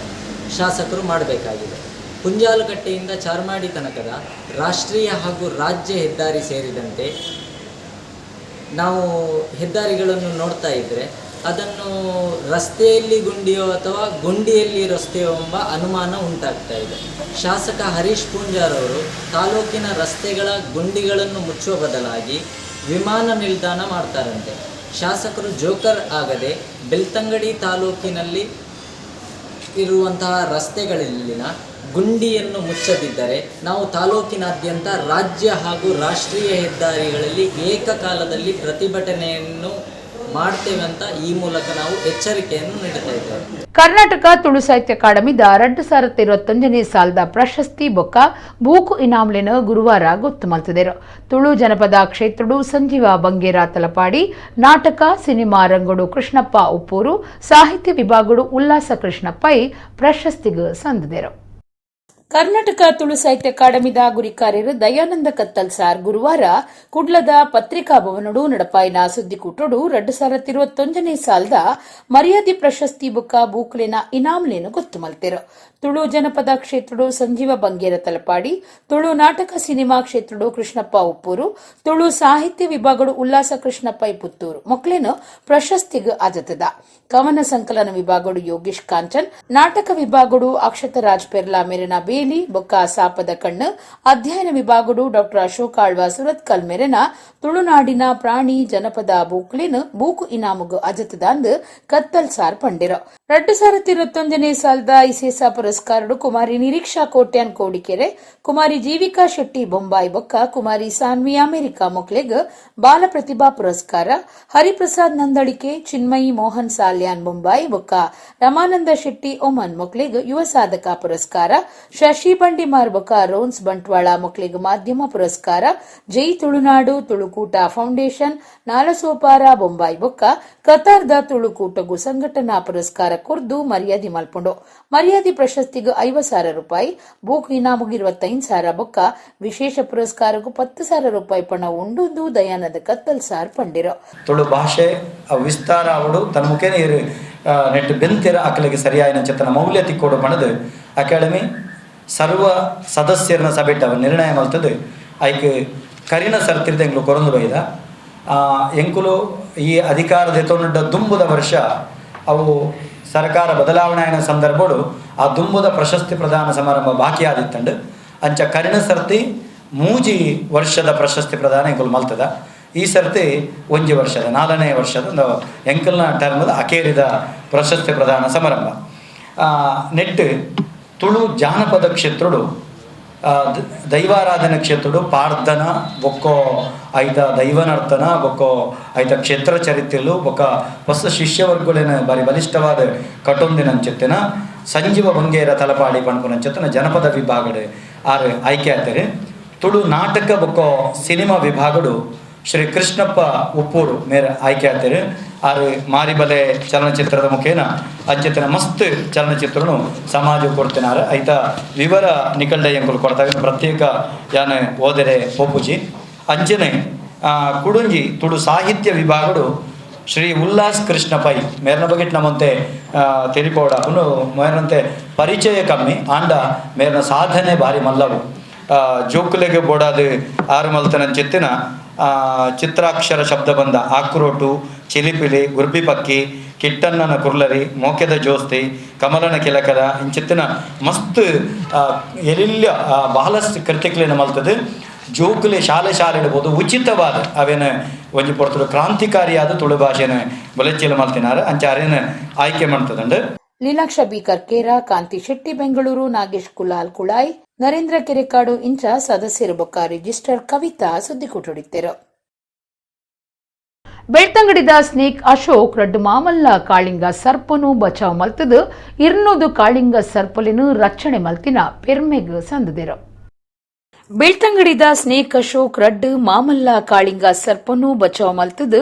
ಶಾಸಕರು ಮಾಡಬೇಕಾಗಿದೆ. ಪುಂಜಾಲುಕಟ್ಟೆಯಿಂದ ಚಾರ್ಮಾಡಿ ತನಕದ ರಾಷ್ಟ್ರೀಯ ಹಾಗೂ ರಾಜ್ಯ ಹೆದ್ದಾರಿ ಸೇರಿದಂತೆ ನಾವು ಹೆದ್ದಾರಿಗಳನ್ನು ನೋಡ್ತಾ ಇದ್ದರೆ ಅದನ್ನು ರಸ್ತೆಯಲ್ಲಿ ಗುಂಡಿಯೋ ಅಥವಾ ಗುಂಡಿಯಲ್ಲಿ ರಸ್ತೆಯೋ ಎಂಬ ಅನುಮಾನ ಉಂಟಾಗ್ತಾ ಇದೆ. ಶಾಸಕ ಹರೀಶ್ ಪೂಂಜಾರವರು ತಾಲೂಕಿನ ರಸ್ತೆಗಳ ಗುಂಡಿಗಳನ್ನು ಮುಚ್ಚುವ ಬದಲಾಗಿ ವಿಮಾನ ನಿಲ್ದಾಣ ಮಾಡ್ತಾರಂತೆ. ಶಾಸಕರು ಜೋಕರ್ ಆಗದೆ ಬೆಳ್ತಂಗಡಿ ತಾಲೂಕಿನಲ್ಲಿ ಇರುವಂತಹ ರಸ್ತೆಗಳಲ್ಲಿನ ಗುಂಡಿಯನ್ನು ಮುಚ್ಚದಿದ್ದರೆ ನಾವು ತಾಲೂಕಿನಾದ್ಯಂತ ರಾಜ್ಯ ಹಾಗೂ ರಾಷ್ಟ್ರೀಯ ಹೆದ್ದಾರಿಗಳಲ್ಲಿ ಏಕಕಾಲದಲ್ಲಿ ಪ್ರತಿಭಟನೆಯನ್ನು ಮಾಡ್ತೇವೆ ಅಂತ ಈ ಮೂಲಕ ನಾವು ಎಚ್ಚರಿಕೆಯನ್ನು ನೀಡುತ್ತಾ ಇದ್ದೇವೆ. ಕರ್ನಾಟಕ ತುಳು ಸಾಹಿತ್ಯ ಅಕಾಡೆಮಿದ 2021ನೇ ಸಾಲದ ಪ್ರಶಸ್ತಿ ಬೊಕ್ಕ ಬೂಕು ಇನಾಮ್ಲೆನ್ ಗುರುವಾರ ಗೊತ್ತು ಮಲ್ತದೆರು. ತುಳು ಜನಪದ ಕ್ಷೇತ್ರಡು ಸಂಜೀವ ಬಂಗೇರ ತಲಪಾಡಿ, ನಾಟಕ ಸಿನಿಮಾ ರಂಗಡು ಕೃಷ್ಣಪ್ಪ ಉಪ್ಪೂರು, ಸಾಹಿತ್ಯ ವಿಭಾಗಡು ಉಲ್ಲಾಸ ಕೃಷ್ಣಪ್ಪೈ ಪ್ರಶಸ್ತಿಗೆ ಸಂದಿದರು. ಕರ್ನಾಟಕ ತುಳು ಸಾಹಿತ್ಯ ಅಕಾಡೆಮಿದ ಗುರಿಕಾರ್ಯರು ದಯಾನಂದ ಕತ್ತಲ್ ಸಾರ್ ಗುರುವಾರ ಕುಡ್ಲದ ಪತ್ರಿಕಾ ಭವನಡು ನಡಪಾಯಿನ ಸುದ್ದಿಕೂಟಡು 2021ನೇ ಸಾಲದ ಮರ್ಯಾದೆ ಪ್ರಶಸ್ತಿ ಬುಕ್ಕ ಬೂಕ್ಲೆನ ಇನಾಮ್ಲೇನು ಗೊತ್ತು ಮಲ್ತೆರು. ತುಳು ಜನಪದ ಕ್ಷೇತ್ರಡು ಸಂಜೀವ ಬಂಗೇರ ತಲಪಾಡಿ, ತುಳು ನಾಟಕ ಸಿನಿಮಾ ಕ್ಷೇತ್ರಡು ಕೃಷ್ಣಪ್ಪ ಉಪ್ಪೂರು, ತುಳು ಸಾಹಿತ್ಯ ವಿಭಾಗಡು ಉಲ್ಲಾಸ ಕೃಷ್ಣಪ್ಪ ಪುತ್ತೂರು ಮೊಕ್ಲೇನು ಪ್ರಶಸ್ತಿಗೆ ಆಜತದ. ಕವನ ಸಂಕಲನ ವಿಭಾಗಡು ಯೋಗೇಶ್ ಕಾಂಚನ್, ನಾಟಕ ವಿಭಾಗಡು ಅಕ್ಷತರಾಜ್ ಪೆರ್ಲಾ ಮೇರೆನ ಬೇಲಿ ಬೊಕ್ಕ ಸಾಪದ ಕಣ್ಣು, ಅಧ್ಯಯನ ವಿಭಾಗಡು ಡಾಕ್ಟರ್ ಅಶೋಕ್ ಆಳ್ವ ಸುರತ್ಕಲ್ ಮೇರೆನ ತುಳುನಾಡಿನ ಪ್ರಾಣಿ ಜನಪದ ಬೂಕ್ಲಿನ್ ಬೂಕು ಇನಾಮುಗು ಅಜತದಾಂದ್ ಕತ್ತಲ್ ಸಾರ್ ಪಂಡಿರು. 2021ನೇ ಸಾಲದ ಇಸೇಸ ಪುರಸ್ಕಾರಡು ಕುಮಾರಿ ನಿರೀಕ್ಷಾ ಕೋಟ್ಯಾನ್ ಕೋಡಿಕೆರೆ, ಕುಮಾರಿ ಜೀವಿಕಾ ಶೆಟ್ಟಿ ಬೊಂಬಾಯಿ ಬೊಕ್ಕ ಕುಮಾರಿ ಸಾನ್ವಿ ಅಮೆರಿಕ ಮೊಕ್ಲೆಗ್ ಬಾಲ ಪ್ರತಿಭಾ ಪುರಸ್ಕಾರ, ಹರಿಪ್ರಸಾದ್ ನಂದಳಿಕೆ, ಚಿನ್ಮಯಿ ಮೋಹನ್ ಸಾಲ್ಯಾನ್ ಬೊಂಬಾಯಿ ಬೊಕ್ಕ ರಮಾನಂದ ಶೆಟ್ಟಿ ಒಮನ್ ಮೊಕ್ಲೆಗ್ ಯುವ ಸಾಧಕ ಪುರಸ್ಕಾರ, ಶಶಿ ಬಂಡಿಮಾರ್ ಬೊಕ್ಕ ರೋನ್ಸ್ ಬಂಟ್ವಾಳ ಮೊಕ್ಲೆಗ್ ಮಾಧ್ಯಮ ಪುರಸ್ಕಾರ, ಜೈ ತುಳುನಾಡು ತುಳುಕೂಟ ಫೌಂಡೇಶನ್ ನಾಲಸೋಪಾರ ಬೊಂಬಾಯಿ ಬೊಕ್ಕ ಕತಾರ್ದ ತುಳುಕೂಟಗು ಸಂಘಟನಾ ಪುರಸ್ಕಾರ ಕೊರ್ದು ಮರ್ಯಾದೆ ಮಲ್ಪುಂಡು. ಮರ್ಯಾದೆ ಪ್ರಶಸ್ತಿಗೆ 50,000 ರೂಪಾಯಿ, ಬೂಕ್ ಇನಾಮುಗು 25,000 ಬೊಕ್ಕ ವಿಶೇಷ ಪುರಸ್ಕಾರಕ್ಕೂ 10,000 ರೂಪಾಯಿ ಪಣ ಉಂಡುಂದು ದಯಾನಂದ ಕತ್ತಲ್ ಸಾರ್ ಪಂಡಿರು. ತುಳು ಭಾಷೆ ವಿಸ್ತಾರ ಅವಡು ತನ್ನ ಮುಖೇನ ಇರು ನೆಟ್ಟು ಬೆಂತಿರ ಅಕಲಿಗೆ ಸರಿಯಾಯಿನ ಚೆತ್ತನ ಮೌಲ್ಯ ತಿಕ್ಕೋಡು ಪಣದು ಅಕಾಡೆಮಿ ಸರ್ವ ಸದಸ್ಯರನ್ನ ಸಭೆಟ್ ಅವ ನಿರ್ಣಯ ಮಲ್ತದು. ಐಕ್ ಕರಿನ ಸರ್ತಿರ್ದ ಎಂಕ್ಲು ಕೊರೊಂದು ಬೈದ. ಎಂಕುಲು ಈ ಅಧಿಕಾರದ ತೊಂಡ ದುಂಬುದ ವರ್ಷ ಅವು ಸರ್ಕಾರ ಬದಲಾವಣೆ ಆಯಿನ ಸಂದರ್ಭಡು ಆ ದುಂಬುದ ಪ್ರಶಸ್ತಿ ಪ್ರದಾನ ಸಮಾರಂಭ ಬಾಕಿ ಆದಿತ್ತಂಡು. ಅಂಚ ಕರಿನ ಸರ್ತಿ 3 ವರ್ಷದ ಪ್ರಶಸ್ತಿ ಪ್ರದಾನ ಎಂಕುಲು ಮಲ್ತದ. ಈ ಸರ್ತಿ ಒಂಜಿ ವರ್ಷದ 4ನೇ ವರ್ಷದ ಒಂದು ಎಂಕಲ್ನ ಟರ್ಮದ ಅಕೇರಿದ ಪ್ರಶಸ್ತಿ ಪ್ರದಾನ ಸಮಾರಂಭ. ನೆಟ್ ತುಳು ಜಾನಪದ ಕ್ಷೇತ್ರಡು, ದೈವಾರಾಧನೆ ಕ್ಷೇತ್ರಡು ಪಾರ್ದನ ಬೊಕ್ಕೋ ಐತ ದೈವನರ್ತನ ಬೊಕ್ಕೋ ಐತ ಕ್ಷೇತ್ರ ಚರಿತ್ರೆಲು ಬೊಕ್ಕ ಹೊಸ ಶಿಷ್ಯವರ್ಗುಲೇನ ಬಾರಿ ಬಲಿಷ್ಠವಾದ ಕಟೊಂದಿನಂಚೆತ್ತಿನ ಸಂಜೀವ ಬಂಗೇರ ತಲಪಾಡಿ ಪಣಪುನಂಚೆತ್ತನ ಜನಪದ ವಿಭಾಗಡು ಆರು ಆಯ್ಕೆ ಆಗ್ತಾರೆ. ತುಳು ನಾಟಕ ಬೊಕ್ಕೋ ಸಿನಿಮಾ ವಿಭಾಗಡು ಶ್ರೀ ಕೃಷ್ಣಪ್ಪ ಉಪ್ಪೂರು ಮೇರೆ ಆಯ್ಕೆ ಆಗ್ತಾರೆ. ಆರು ಮಾರಿಬಲೆ ಚಲನಚಿತ್ರದ ಮುಖೇನ ಅಂಚೆತ್ತಿನ ಮಸ್ತ್ ಚಲನಚಿತ್ರನು ಸಮಾಜ ಕೊಡ್ತಿನಾರ. ಐತ ವಿವರ ನಿಕಲ್ಡ ಎಂಕುಲು ಕೊಡ್ತಾವೆ, ಪ್ರತ್ಯೇಕ ಯಾನ ಓದರೆ ಪೋಪುಜಿ. ಅಂಚನೆ ಕುಡುಂಜಿ ತುಳು ಸಾಹಿತ್ಯ ವಿಭಾಗಡು ಶ್ರೀ ಉಲ್ಲಾಸ್ ಕೃಷ್ಣ ಪೈ ಮೇರ್ನ ಬಗ್ಗೆ ನಮ್ಮಂತೆ ತೆರಿಪೋಡಾಪುನು. ಮೇರ್ನಂತೆ ಪರಿಚಯ ಕಮ್ಮಿ ಆಂಡ ಮೇರ್ನ ಸಾಧನೆ ಭಾರಿ ಮಲ್ಲವು. ಜೋಕುಲೆಗೆ ಬೋಡಾದು ಆರು ಮಲ್ತನಂಚೆತ್ತಿನ ಚಿತ್ರಾಕ್ಷರ ಶಬ್ದ ಬಂದ ಆಕ್ರೋಟು, ಚಿಲಿಪಿಲಿ, ಗುರ್ಬಿ ಪಕ್ಕಿ, ಕಿಟ್ಟಣ್ಣನ ಕುರ್ಲರಿ, ಮೋಕೆದ ಜೋಸ್ತಿ, ಕಮಲನ ಕಿಲಕರ ಇಂಚಿತ್ತಿನ ಮಸ್ತ್ ಎಲಿಲ್ಯ ಬಹಳಷ್ಟು ಕೃತಿಕ್ಲೇನ ಮಲ್ತದೆ. ಜೋಕುಲೆ ಶಾಲೆ ಶಾಲೆ ಇಡ್ಬೋದು ಉಚಿತವಾದ ಅವೇನ ಒಂಜಿ ಪೊರ್ತುಡು ಕ್ರಾಂತಿಕಾರಿಯಾದ ತುಳು ಭಾಷೆನ ಬೊಲೆಚ್ಚಿಲ ಮಲ್ತಿನಾರ. ಅಂಚ ಅರೇನ ಆಯ್ಕೆ ಮಾಡ್ತದಂಡು. ಲೀಲಾಕ್ಷ ಬಿ ಕರ್ಕೇರ, ಕಾಂತಿ ಶೆಟ್ಟಿ ಬೆಂಗಳೂರು, ನಾಗೇಶ್ ಕುಲಾಲ್ ಕುಳಾಯ್, ನರೇಂದ್ರ ಕೆರೆಕಾಡು ಇಂಚ ಸದಸ್ಯರು ಬೊಕ್ಕ ರಿಜಿಸ್ಟರ್ ಕವಿತಾ ಸುದ್ದಿ ಕೊಟ್ಟುಡಿತ್ತೆರು. ಬೆಳ್ತಂಗಡಿದ ಸ್ನೇಕ್ ಅಶೋಕ್ ರಡ್ಡು ಮಾಮಲ್ಲ ಕಾಳಿಂಗ ಸರ್ಪನು ಬಚಾವ್ ಮಲ್ತದು 200 ಕಾಳಿಂಗ ಸರ್ಪಲಿನು ರಕ್ಷಣೆ ಮಲ್ತಿನ ಪೆರ್ಮೆಗ್ ಸಂದದಿರು. ಬೆಳ್ತಂಗಡಿದ ಸ್ನೇಕ್ ಅಶೋಕ್ ರಡ್ಡು ಮಾಮಲ್ಲ ಕಾಳಿಂಗ ಸರ್ಪನು ಬಚಾವ್ ಮಲ್ತದು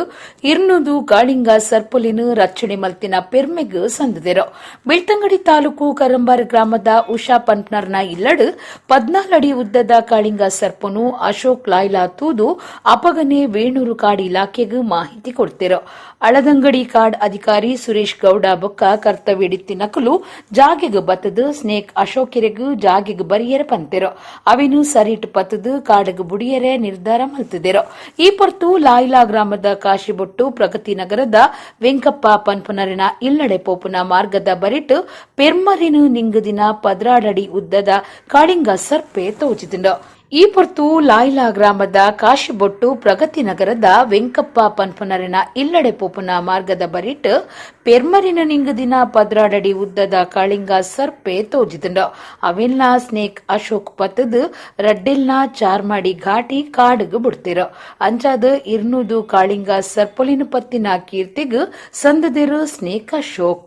200 ಕಾಳಿಂಗ ಸರ್ಪಲಿನು ರಕ್ಷಣೆ ಮಲ್ತಿನ ಪೆರ್ಮೆಗ್ ಸಂದದಿರು. ಬೆಳ್ತಂಗಡಿ ತಾಲೂಕು ಕರಂಬಾರ್ ಗ್ರಾಮದ ಉಷಾ ಪನ್ಪ್ನರ್ನ ಇಲ್ಲಡು 14 ಅಡಿ ಉದ್ದದ ಕಾಳಿಂಗ ಸರ್ಪನು ಅಶೋಕ್ ಲಾಯ್ಲಾ ತೂದು ಅಪಗನೆ ವೇಣೂರು ಕಾಡ್ ಇಲಾಖೆಗೆ ಮಾಹಿತಿ ಕೊಡ್ತಿರು. ಅಳದಂಗಡಿ ಕಾಡ್ ಅಧಿಕಾರಿ ಸುರೇಶ್ ಗೌಡ ಬೊಕ್ಕ ಕರ್ತವ್ಯಡಿತ್ತಿ ನಕಲು ಜಾಗೆಗ್ ಬತ್ತದು ಸ್ನೇಕ್ ಅಶೋಕೆರೆಗ್ ಜಾಗೆಗ್ ಬರಿಯರ ಪಂತೆರು. ಅವಿನು ಸರಿಟ್ ಪತ್ತದು ಕಾಡಗ್ ಬುಡಿಯರೆ ನಿರ್ಧಾರ ಮಲ್ತದಿರು. ಈ ಪೊರ್ತು ಲಾಯ್ಲಾ ಗ್ರಾಮದ ಕಾಶಿಬೊಟ್ಟು ಪ್ರಗತಿ ನಗರದ ವೆಂಕಪ್ಪ ಪನ್ಪುನರಿನ ಇಲ್ಲಡೆ ಪೋಪುನ ಮಾರ್ಗದ ಬರಿಟ್ ಪೆರ್ಮರಿನು ನಿಂಗುದಿನ 12 ಅಡಿ ಉದ್ದದ ಕಾಳಿಂಗ ಸರ್ಪೆ ತೋಚಿದಿಂಡು. ಈ ಪೊರ್ತು ಲಾಯ್ಲಾ ಗ್ರಾಮದ ಕಾಶಿಬೊಟ್ಟು ಪ್ರಗತಿ ನಗರದ ವೆಂಕಪ್ಪ ಪನ್ಪನರಿನ ಇಲ್ಲಡೆ ಪೋಪುನ ಮಾರ್ಗದ ಬರಿಟ್ ಪೆರ್ಮರಿನ ನಿಂಗದಿನ 12 ಅಡಿ ಉದ್ದದ ಕಾಳಿಂಗ ಸರ್ಪೆ ತೋಜಿದುಂಡು. ಅವೆಲ್ಲ ಸ್ನೇಕ್ ಅಶೋಕ್ ಪತ್ತದು ರಡ್ಡೆಲ್ನ ಚಾರ್ಮಾಡಿ ಘಾಟಿ ಕಾಡುಗು ಬಿಡ್ತಿರು. ಅಂಚಾದ 200 ಕಾಳಿಂಗ ಸರ್ಪೊಲಿನ ಪತ್ತಿನ ಕೀರ್ತಿಗ್ ಸಂದದಿರು ಸ್ನೇಕ್ ಅಶೋಕ್.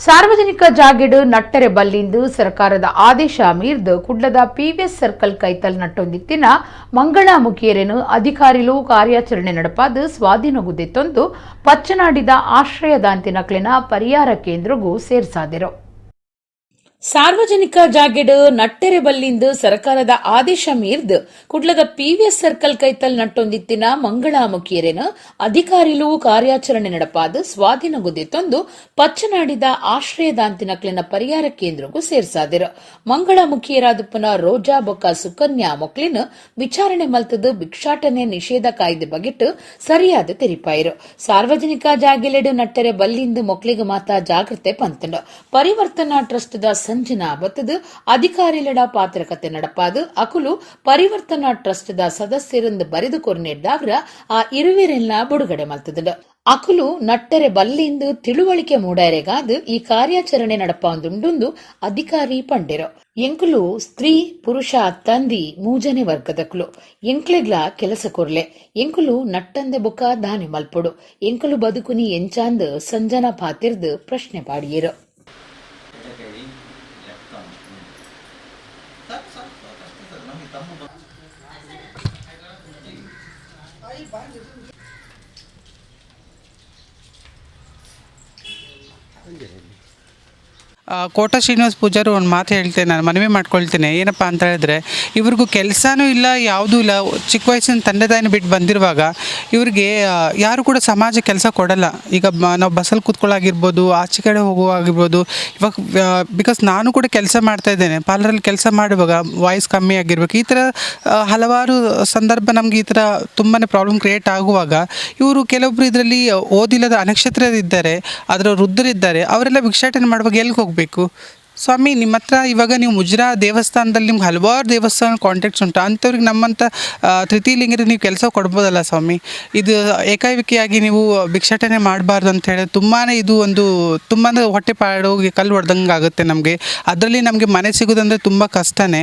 ಸಾರ್ವಜನಿಕ ಜಾಗೆಡು ನಟ್ಟರೆ ಬಲ್ಲಿಂದು ಸರ್ಕಾರದ ಆದೇಶ ಮೀರ್ದು ಕುಡ್ಲದ ಪಿವಿಎಸ್ ಸರ್ಕಲ್ ಕೈತಲ್ ನಟ್ಟೊಂದಿತ್ತಿನ ಮಂಗಳಾಮುಖಿಯರೇನು ಅಧಿಕಾರಿಲು ಕಾರ್ಯಾಚರಣೆ ನಡಪಾದು ಸ್ವಾಧೀನಗುದೆತ್ತೊಂದು ಪಚ್ಚನಾಡಿದ ಆಶ್ರಯದಾಂತಿನಕ್ಲಿನ ಪರಿಹಾರ ಕೇಂದ್ರಗೂ ಸೇರ್ಸಾದಿರು. ಸಾರ್ವಜನಿಕ ಜಾಗೆಡು ನಟ್ಟೆರೆ ಬಲ್ಲಿಂದು ಸರ್ಕಾರದ ಆದೇಶ ಮೀರ್ದು ಕುಡ್ಲದ ಪಿವಿಎಸ್ ಸರ್ಕಲ್ ಕೈತಲ್ ನಟ್ಟೊಂದಿತ್ತಿನ ಮಂಗಳಾಮುಖಿಯರೇನು ಅಧಿಕಾರಿಲು ಕಾರ್ಯಾಚರಣೆ ನಡಪಾದು ಸ್ವಾಧೀನಗುದೆತ್ತೊಂದು ಪಚ್ಚನಾಡಿದ ಆಶ್ರಯದಾಂತಿನಕ್ಲಿನ ಪರಿಹಾರ ಕೇಂದ್ರಗೂ ಸೇರ್ಸಾದಿರು. ಮಂಗಳಾಮುಖಿಯರಾದುಪ್ಪನ ರೋಜಾ ಬೊಕ್ಕ ಸುಕನ್ಯಾ ಮೊಕ್ಲಿನ ವಿಚಾರಣೆ ಮಲ್ತದು ಭಿಕ್ಷಾಟನೆ ನಿಷೇಧ ಕಾಯ್ದೆ ಬಗೆಟ್ ಸರಿಯಾದ ತೆರಿಪಾಯಿರು. ಸಾರ್ವಜನಿಕ ಜಾಗೆಲೆಡು ನಟ್ಟೆರೆ ಬಲ್ಲಿಂದು ಮೊಕ್ಲಿಗೆ ಮಾತಾ ಜಾಗೃತೆ ಪಂತಂಡು. ಪರಿವರ್ತನಾ ಟ್ರಸ್ಟ್ the Sanjana ಬತ್ತದು ಅಧಿಕಾರಿಲಡ ಪಾತ್ರಕತೆ ನಡಪಾದು ಅಕುಲು ಪರಿವರ್ತನಾ ಟ್ರಸ್ಟ್ the ಸದಸ್ಯರಂದು ಬರೆದು ಕೊರ್ನೆಡ್ದಾವ್ರ ಆ ಇರುವಿರೆಲ್ಲ ಬಿಡುಗಡೆ ಮಲ್ತದುಂಡು. ಅಕುಲು ನಟ್ಟರೆ ಬಲ್ಲಿಂದು ತಿಳುವಳಿಕೆ ಮೂಡಾರೆಗಾದು ಈ ಕಾರ್ಯಾಚರಣೆ ನಡಪಾಂದುಂಡುಂದು ಅಧಿಕಾರಿ ಪಂಡೆರು. ಎಂಕುಲು ಸ್ತ್ರೀ ಪುರುಷ ತಂದಿ ಮೂಜನೆ ವರ್ಗದಕುಲು ಎಂಕ್ಲೆಗ್ಲ ಕೆಲಸ ಕೊರ್ಲೆ ಎಂಕುಲು ನಟ್ಟಂದೆ ಬುಕ್ಕ ದಾನಿ ಮಲ್ಪೊಡು ಎಂಕುಲು ಬದುಕುನಿ ಎಂಚಾಂದ್ ಸಂಜನಾ ಪಾತಿರ್ದು ಪ್ರಶ್ನೆ ಪಾಡಿಯರು. ಕೋಟ ಶ್ರೀನಿವಾಸ ಪೂಜಾರು ಒಂದು ಮಾತು ಹೇಳ್ತೇನೆ, ನಾನು ಮನವಿ ಮಾಡ್ಕೊಳ್ತೇನೆ. ಏನಪ್ಪ ಅಂತ ಹೇಳಿದ್ರೆ, ಇವ್ರಿಗೂ ಕೆಲಸನೂ ಇಲ್ಲ, ಯಾವುದೂ ಇಲ್ಲ. ಚಿಕ್ಕ ವಯಸ್ಸಿನ ತಂದೆ ತಾಯಿನ ಬಿಟ್ಟು ಬಂದಿರುವಾಗ ಇವ್ರಿಗೆ ಯಾರು ಕೂಡ ಸಮಾಜ ಕೆಲಸ ಕೊಡಲ್ಲ. ಈಗ ನಾವು ಬಸ್ಸಲ್ಲಿ ಕೂತ್ಕೊಳ್ಳಾಗಿರ್ಬೋದು, ಆಚೆ ಕಡೆ ಹೋಗುವಾಗಿರ್ಬೋದು. ಇವಾಗ because ನಾನು ಕೂಡ ಕೆಲಸ ಮಾಡ್ತಾಯಿದ್ದೇನೆ, ಪಾರ್ಲರಲ್ಲಿ ಕೆಲಸ ಮಾಡುವಾಗ ವಾಯ್ಸ್ ಕಮ್ಮಿ ಆಗಿರಬೇಕು. ಈ ಥರ ಹಲವಾರು ಸಂದರ್ಭ ನಮಗೆ ಈ ಥರ ತುಂಬಾ ಪ್ರಾಬ್ಲಮ್ ಕ್ರಿಯೇಟ್ ಆಗುವಾಗ ಇವರು ಕೆಲವೊಬ್ಬರು ಇದರಲ್ಲಿ ಓದಿಲ್ಲದ ಅನಕ್ಷತ್ರರಿದ್ದಾರೆ, ಅದರ ವೃದ್ಧರಿದ್ದಾರೆ, ಅವರೆಲ್ಲ ಭಿಕ್ಷಾಟನೆ ಮಾಡುವಾಗ ಎಲ್ಲಿಗೆ ಹೋಗಬೇಕು ಸ್ವಾಮಿ? ನಿಮ್ಮ ಹತ್ರ ಇವಾಗ ನೀವು ಮುಜ್ರಾ ದೇವಸ್ಥಾನದಲ್ಲಿ ನಿಮ್ಗೆ ಹಲವಾರು ದೇವಸ್ಥಾನ ಕಾಂಟ್ಯಾಕ್ಟ್ಸ್ ಉಂಟು, ಅಂಥವ್ರಿಗೆ ನಮ್ಮಂಥ ತೃತೀಯಲಿಂಗರಿಗೆ ನೀವು ಕೆಲಸ ಕೊಡ್ಬೋದಲ್ಲ ಸ್ವಾಮಿ? ಇದು ಏಕಾಏಕಿಯಾಗಿ ನೀವು ಭಿಕ್ಷಾಟನೆ ಮಾಡಬಾರ್ದು ಅಂತ ಹೇಳಿ ತುಂಬಾ ಇದು ಒಂದು ತುಂಬಾ ಹೊಟ್ಟೆ ಪಾಡೋಗಿ ಕಲ್ಲು ಹೊಡೆದಂಗೆ ಆಗುತ್ತೆ ನಮಗೆ. ಅದರಲ್ಲಿ ನಮಗೆ ಮನೆ ಸಿಗೋದಂದರೆ ತುಂಬ ಕಷ್ಟನೇ.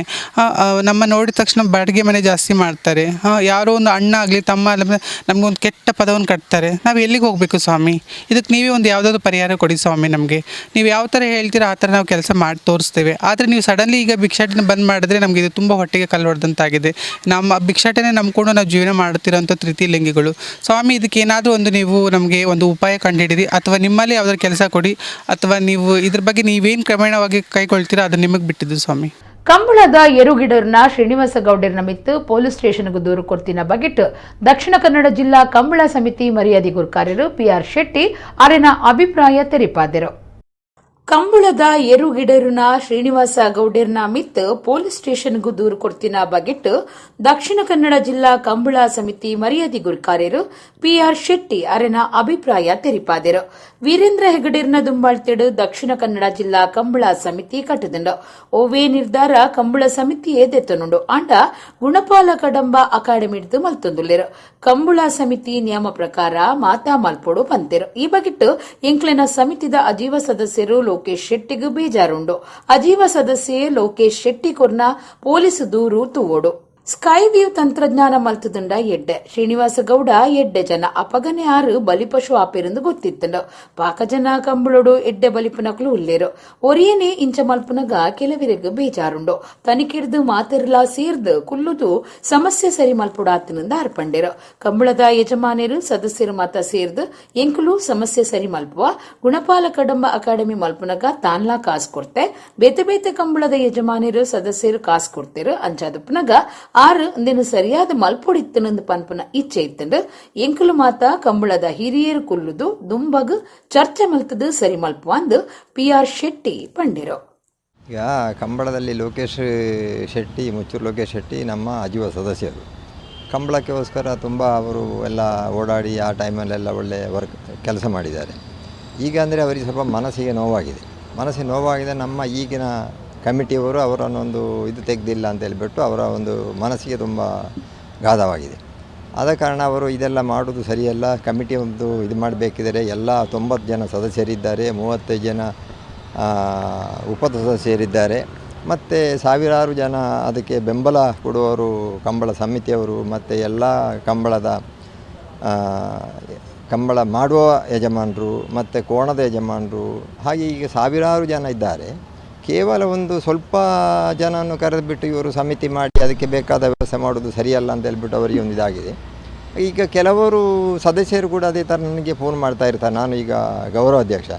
ನಮ್ಮ ನೋಡಿದ ತಕ್ಷಣ ಬಾಡಿಗೆ ಮನೆ ಜಾಸ್ತಿ ಮಾಡ್ತಾರೆ. ಯಾರೋ ಒಂದು ಅಣ್ಣ ಆಗಲಿ ತಮ್ಮ ಆಗಲಿ ನಮಗೊಂದು ಕೆಟ್ಟ ಪದವನ್ನು ಕಟ್ತಾರೆ. ನಾವು ಎಲ್ಲಿಗೆ ಹೋಗಬೇಕು ಸ್ವಾಮಿ? ಇದಕ್ಕೆ ನೀವೇ ಒಂದು ಯಾವುದಾದ್ರು ಪರಿಹಾರ ಕೊಡಿ ಸ್ವಾಮಿ ನಮಗೆ. ನೀವು ಯಾವ ಥರ ಹೇಳ್ತೀರೋ ಆ ಥರ ನಾವು ಕೆಲಸ ಮಾಡಿ ತೋರಿಸ್ತೇವೆ. ಆದರೆ ನೀವು ಸಡನ್ಲಿ ಈಗ ಭಿಕ್ಷಾಟನೆ ಬಂದ್ ಮಾಡಿದ್ರೆ ನಮಗೆ ಇದು ತುಂಬ ಹೊಟ್ಟೆಗೆ ಕಲ್ಲು ಹೊಡೆದಂತಾಗಿದೆ. ನಮ್ಮ ಭಿಕ್ಷಾಟನೆ ನಂಬಿಕೊಂಡು ನಾವು ಜೀವನ ಮಾಡ್ತಿರೋಂಥ ತೃತೀಯಲಿಂಗಿಗಳು ಸ್ವಾಮಿ, ಇದಕ್ಕೆ ಏನಾದರೂ ಒಂದು ನೀವು ನಮಗೆ ಒಂದು ಉಪಾಯ ಕಂಡುಹಿಡಿರಿ, ಅಥವಾ ನಿಮ್ಮಲ್ಲಿ ಯಾವ್ದಾದ್ರು ಕೆಲಸ ಕೊಡಿ, ಅಥವಾ ನೀವು ಇದ್ರ ಬಗ್ಗೆ ನೀವೇನು ಕ್ರಮೇಣವಾಗಿ ಕೈಗೊಳ್ತೀರೋ ಅದು ನಿಮಗೆ ಬಿಟ್ಟಿದ್ದು ಸ್ವಾಮಿ. ಕಂಬಳದ ಎರುಗಿಡರ್ನ ಶ್ರೀನಿವಾಸ ಗೌಡರ್ನ ಮಿತ್ತು ಪೊಲೀಸ್ ಸ್ಟೇಷನ್ಗೂ ದೂರು ಕೊಡ್ತಿನ ಬಗೆಟ್ ದಕ್ಷಿಣ ಕನ್ನಡ ಜಿಲ್ಲಾ ಕಂಬಳ ಸಮಿತಿ ಮರ್ಯಾದೆ ಗುರುಕಾರ್ಯರು ಪಿಆರ್ ಶೆಟ್ಟಿ ಅರೆನ ಅಭಿಪ್ರಾಯ ತೆರಿಪಾದರು. ಕಂಬಳದ ಎರುಗಿಡರುನ ಶ್ರೀನಿವಾಸ ಗೌಡರ್ನ ಮಿತ್ ಪೊಲೀಸ್ ಸ್ಟೇಷನ್ಗೂ ದೂರು ಕೊಡ್ತಿನ ಬಗೆಟ್ ದಕ್ಷಿಣ ಕನ್ನಡ ಜಿಲ್ಲಾ ಕಂಬಳ ಸಮಿತಿ ಮರ್ಯಾದೆ ಗುರುಕಾರ್ಯರು ಪಿಆರ್ ಶೆಟ್ಟಿ ಅರೆನ ಅಭಿಪ್ರಾಯ ತೆರಿಪಾದರು. ವೀರೇಂದ್ರ ಹೆಗಡೇರ್ನ ದುಂಬಾಳ್ತಿಡು ದಕ್ಷಿಣ ಕನ್ನಡ ಜಿಲ್ಲಾ ಕಂಬಳ ಸಮಿತಿ ಕಟ್ಟದಂಡು. ಓವೇ ನಿರ್ಧಾರ ಕಂಬಳ ಸಮಿತಿಯೇ ದೆತ್ತನುಂಡು. ಆಂಡ ಗುಣಪಾಲ ಕಡಂಬ ಅಕಾಡೆಮಿಡ್ದು ಮಲ್ತೊಂದುಲ್ಲೆರು. ಕಂಬಳ ಸಮಿತಿ ನಿಯಮ ಪ್ರಕಾರ ಮಾತಾ ಮಲ್ಪೊಡು ಪಂತೆರು. ಈ ಬಗೆಟ್ ಎಂಕ್ಲೆನ ಸಮಿತಿದ ಅಜೀವ ಸದಸ್ಯರು ಲೋಕೇಶ್ ಶೆಟ್ಟಿಗೂ ಬೇಜಾರುಂಡು. ಅಜೀವ ಸದಸ್ಯೆ ಲೋಕೇಶ್ ಶೆಟ್ಟಿ ಕೊರ್ನ ಪೊಲೀಸ್ ದೂರು ತೂವೋಡು. ಸ್ಕೈ ವ್ಯೂ ತಂತ್ರಜ್ಞಾನ ಮಲ್ತದುಂಡ ಎಡ್ಡೆ ಶ್ರೀನಿವಾಸ ಗೌಡ ಎಡ್ಡೆ ಜನ ಅಪಗನೆ ಆರು ಬಲಿಪಶು ಆಪೇರೆಂದು ಗೊತ್ತಿತ್ತಂಡು. ಪಾಕ ಜನ ಕಂಬಳೋಡು ಎಡ್ಡೆ ಬಲಿಪುನಕ್ಲು ಉಲ್ಲೇರು. ಒರಿಯನೆ ಇಂಚ ಮಲ್ಪುನಗ ಕೆಲವರಿಗೂ ಬೇಜಾರುಂಡು. ತನಿಖೆಡ್ದು ಮಾತೆರ್ಲಾ ಸೇರ್ದು ಕುಲ್ಲುದು ಸಮಸ್ಯೆ ಸರಿ ಮಲ್ಪುಡಾತನಿಂದ ಅರ್ಪಂಡೇರು. ಕಂಬಳದ ಯಜಮಾನರು ಸದಸ್ಯರು ಮಾತ ಸೇರ್ದು ಎಂಕುಲು ಸಮಸ್ಯೆ ಸರಿ ಮಲ್ಪುವ ಗುಣಪಾಲ ಕಡಂಬ ಅಕಾಡೆಮಿ ಮಲ್ಪುನಗ ತಾನ್ಲಾ ಕಾಸು ಕೊಡ್ತೆ. ಬೇತೆ ಬೇತೆ ಕಂಬಳದ ಯಜಮಾನರು ಸದಸ್ಯರು ಕಾಸು ಕೊಡ್ತೇರು. ಅಂಚಾದಪ್ಪನಗ ಆರು ಇಂದಿನ ಸರಿಯಾದ ಮಲ್ಪೊಡಿತ್ತನಂದು ಪನ್ಪನ ಇಚ್ಛೆ ಇತ್ತಂಡು. ಎಂಕುಲು ಮಾತ ಕಂಬಳದ ಹಿರಿಯರು ಕುಲ್ಲುದು ದುಂಬಗ್ ಚರ್ಚೆ ಮಲ್ತದು ಸರಿ ಮಲ್ಪುವಂದು ಪಿಆರ್ ಶೆಟ್ಟಿ ಪಂಡಿರು. ಈಗ ಕಂಬಳದಲ್ಲಿ ಲೋಕೇಶ್ ಶೆಟ್ಟಿ, ಮುಚ್ಚೂರು ಲೋಕೇಶ್ ಶೆಟ್ಟಿ ನಮ್ಮ ಆಜೀವ ಸದಸ್ಯರು. ಕಂಬಳಕ್ಕೋಸ್ಕರ ತುಂಬ ಅವರು ಎಲ್ಲ ಓಡಾಡಿ ಆ ಟೈಮಲ್ಲೆಲ್ಲ ಒಳ್ಳೆಯ ವರ್ಕ್ ಕೆಲಸ ಮಾಡಿದ್ದಾರೆ. ಈಗ ಅಂದರೆ ಅವರಿಗೆ ಸ್ವಲ್ಪ ಮನಸ್ಸಿಗೆ ನೋವಾಗಿದೆ. ಮನಸ್ಸಿಗೆ ನೋವಾಗಿದೆ, ನಮ್ಮ ಈಗಿನ ಕಮಿಟಿಯವರು ಅವರನ್ನೊಂದು ಇದು ತೆಗೆದಿಲ್ಲ ಅಂತ ಹೇಳಿಬಿಟ್ಟು ಅವರ ಒಂದು ಮನಸ್ಸಿಗೆ ತುಂಬ ಗಾಧವಾಗಿದೆ. ಆದ ಕಾರಣ ಅವರು ಇದೆಲ್ಲ ಮಾಡೋದು ಸರಿಯಲ್ಲ, ಕಮಿಟಿ ಒಂದು ಇದು ಮಾಡಬೇಕಿದ್ರೆ ಎಲ್ಲ 90 ಜನ ಸದಸ್ಯರಿದ್ದಾರೆ, 35 ಜನ ಉಪ ಸದಸ್ಯರಿದ್ದಾರೆ, ಮತ್ತು ಸಾವಿರಾರು ಜನ ಅದಕ್ಕೆ ಬೆಂಬಲ ಕೊಡುವವರು ಕಂಬಳ ಸಮಿತಿಯವರು, ಮತ್ತು ಎಲ್ಲ ಕಂಬಳ ಮಾಡುವ ಯಜಮಾನರು ಮತ್ತು ಕೋಣದ ಯಜಮಾನರು, ಹಾಗೆ ಈಗ ಸಾವಿರಾರು ಜನ ಇದ್ದಾರೆ. ಕೇವಲ ಒಂದು ಸ್ವಲ್ಪ ಜನನ್ನು ಕರೆದುಬಿಟ್ಟು ಇವರು ಸಮಿತಿ ಮಾಡಿ ಅದಕ್ಕೆ ಬೇಕಾದ ವ್ಯವಸ್ಥೆ ಮಾಡೋದು ಸರಿಯಲ್ಲ ಅಂತ ಹೇಳ್ಬಿಟ್ಟು ಅವರಿಗೆ ಒಂದು ಇದಾಗಿದೆ. ಈಗ ಕೆಲವರು ಸದಸ್ಯರು ಕೂಡ ಅದೇ ಥರ ನನಗೆ ಫೋನ್ ಮಾಡ್ತಾ ಇರ್ತಾರೆ. ನಾನು ಈಗ ಗೌರವಾಧ್ಯಕ್ಷ,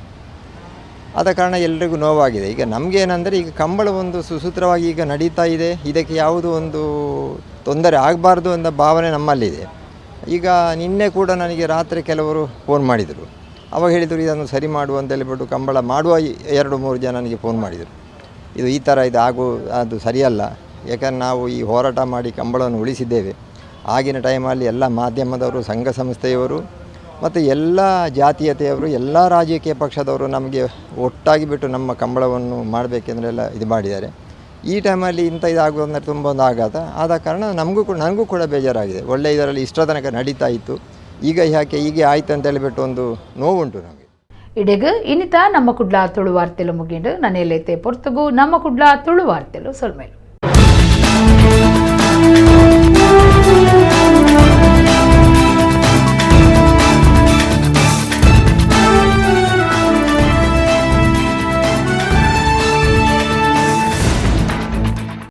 ಆದ ಕಾರಣ ಎಲ್ರಿಗೂ ನೋವಾಗಿದೆ. ಈಗ ನಮಗೇನೆಂದರೆ ಈಗ ಕಂಬಳ ಒಂದು ಸುಸೂತ್ರವಾಗಿ ಈಗ ನಡೀತಾ ಇದೆ, ಇದಕ್ಕೆ ಯಾವುದೋ ಒಂದು ತೊಂದರೆ ಆಗಬಾರ್ದು ಅನ್ನೋ ಭಾವನೆ ನಮ್ಮಲ್ಲಿದೆ. ಈಗ ನಿನ್ನೆ ಕೂಡ ನನಗೆ ರಾತ್ರಿ ಕೆಲವರು ಫೋನ್ ಮಾಡಿದರು. ಅವಾಗ ಹೇಳಿದರು ಇದನ್ನು ಸರಿ ಮಾಡುವ ಅಂತ ಹೇಳಿಬಿಟ್ಟು ಕಂಬಳ ಮಾಡುವ 2-3 ಜನ ನನಗೆ ಫೋನ್ ಮಾಡಿದರು. ಇದು ಈ ಥರ ಇದು ಆಗು ಅದು ಸರಿಯಲ್ಲ, ಯಾಕಂದರೆ ನಾವು ಈ ಹೋರಾಟ ಮಾಡಿ ಕಂಬಳವನ್ನು ಉಳಿಸಿದ್ದೇವೆ. ಆಗಿನ ಟೈಮಲ್ಲಿ ಎಲ್ಲ ಮಾಧ್ಯಮದವರು, ಸಂಘ ಸಂಸ್ಥೆಯವರು ಮತ್ತು ಎಲ್ಲ ಜಾತೀಯತೆಯವರು, ಎಲ್ಲ ರಾಜಕೀಯ ಪಕ್ಷದವರು ನಮಗೆ ಒಟ್ಟಾಗಿ ಬಿಟ್ಟು ನಮ್ಮ ಕಂಬಳವನ್ನು ಮಾಡಬೇಕೆಂದರೆ ಎಲ್ಲ ಇದು ಮಾಡಿದ್ದಾರೆ. ಈ ಟೈಮಲ್ಲಿ ಇಂಥ ಇದಾಗುವಂದರೆ ತುಂಬ ಒಂದು ಆಘಾತ. ಆದ ಕಾರಣ ನಮಗೂ ಕೂಡ ನನಗೂ ಕೂಡ ಬೇಜಾರಾಗಿದೆ. ಒಳ್ಳೆಯ ಇದರಲ್ಲಿ ಇಷ್ಟರ ತನಕ ನಡೀತಾ ಇತ್ತು, ಈಗ ಯಾಕೆ ಹೀಗೆ ಆಯಿತು ಅಂತ ಹೇಳಿಬಿಟ್ಟು ಒಂದು ನೋವುಂಟು ನಮಗೆ. ಇಡೆಗ ಇನ್ನಿತ ನಮ್ಮ ಕುಡ್ಲ ತುಳು ವಾರ್ತೆಲು ಮುಗಿಂಡು ನನ್ನೆಲ್ಲೈತೆ ಪೊರ್ತುಗು ನಮ್ಮ ಕುಡ್ಲ ತುಳು ವಾರ್ತೆಲು ಸೊಲ್ಮೇಲು.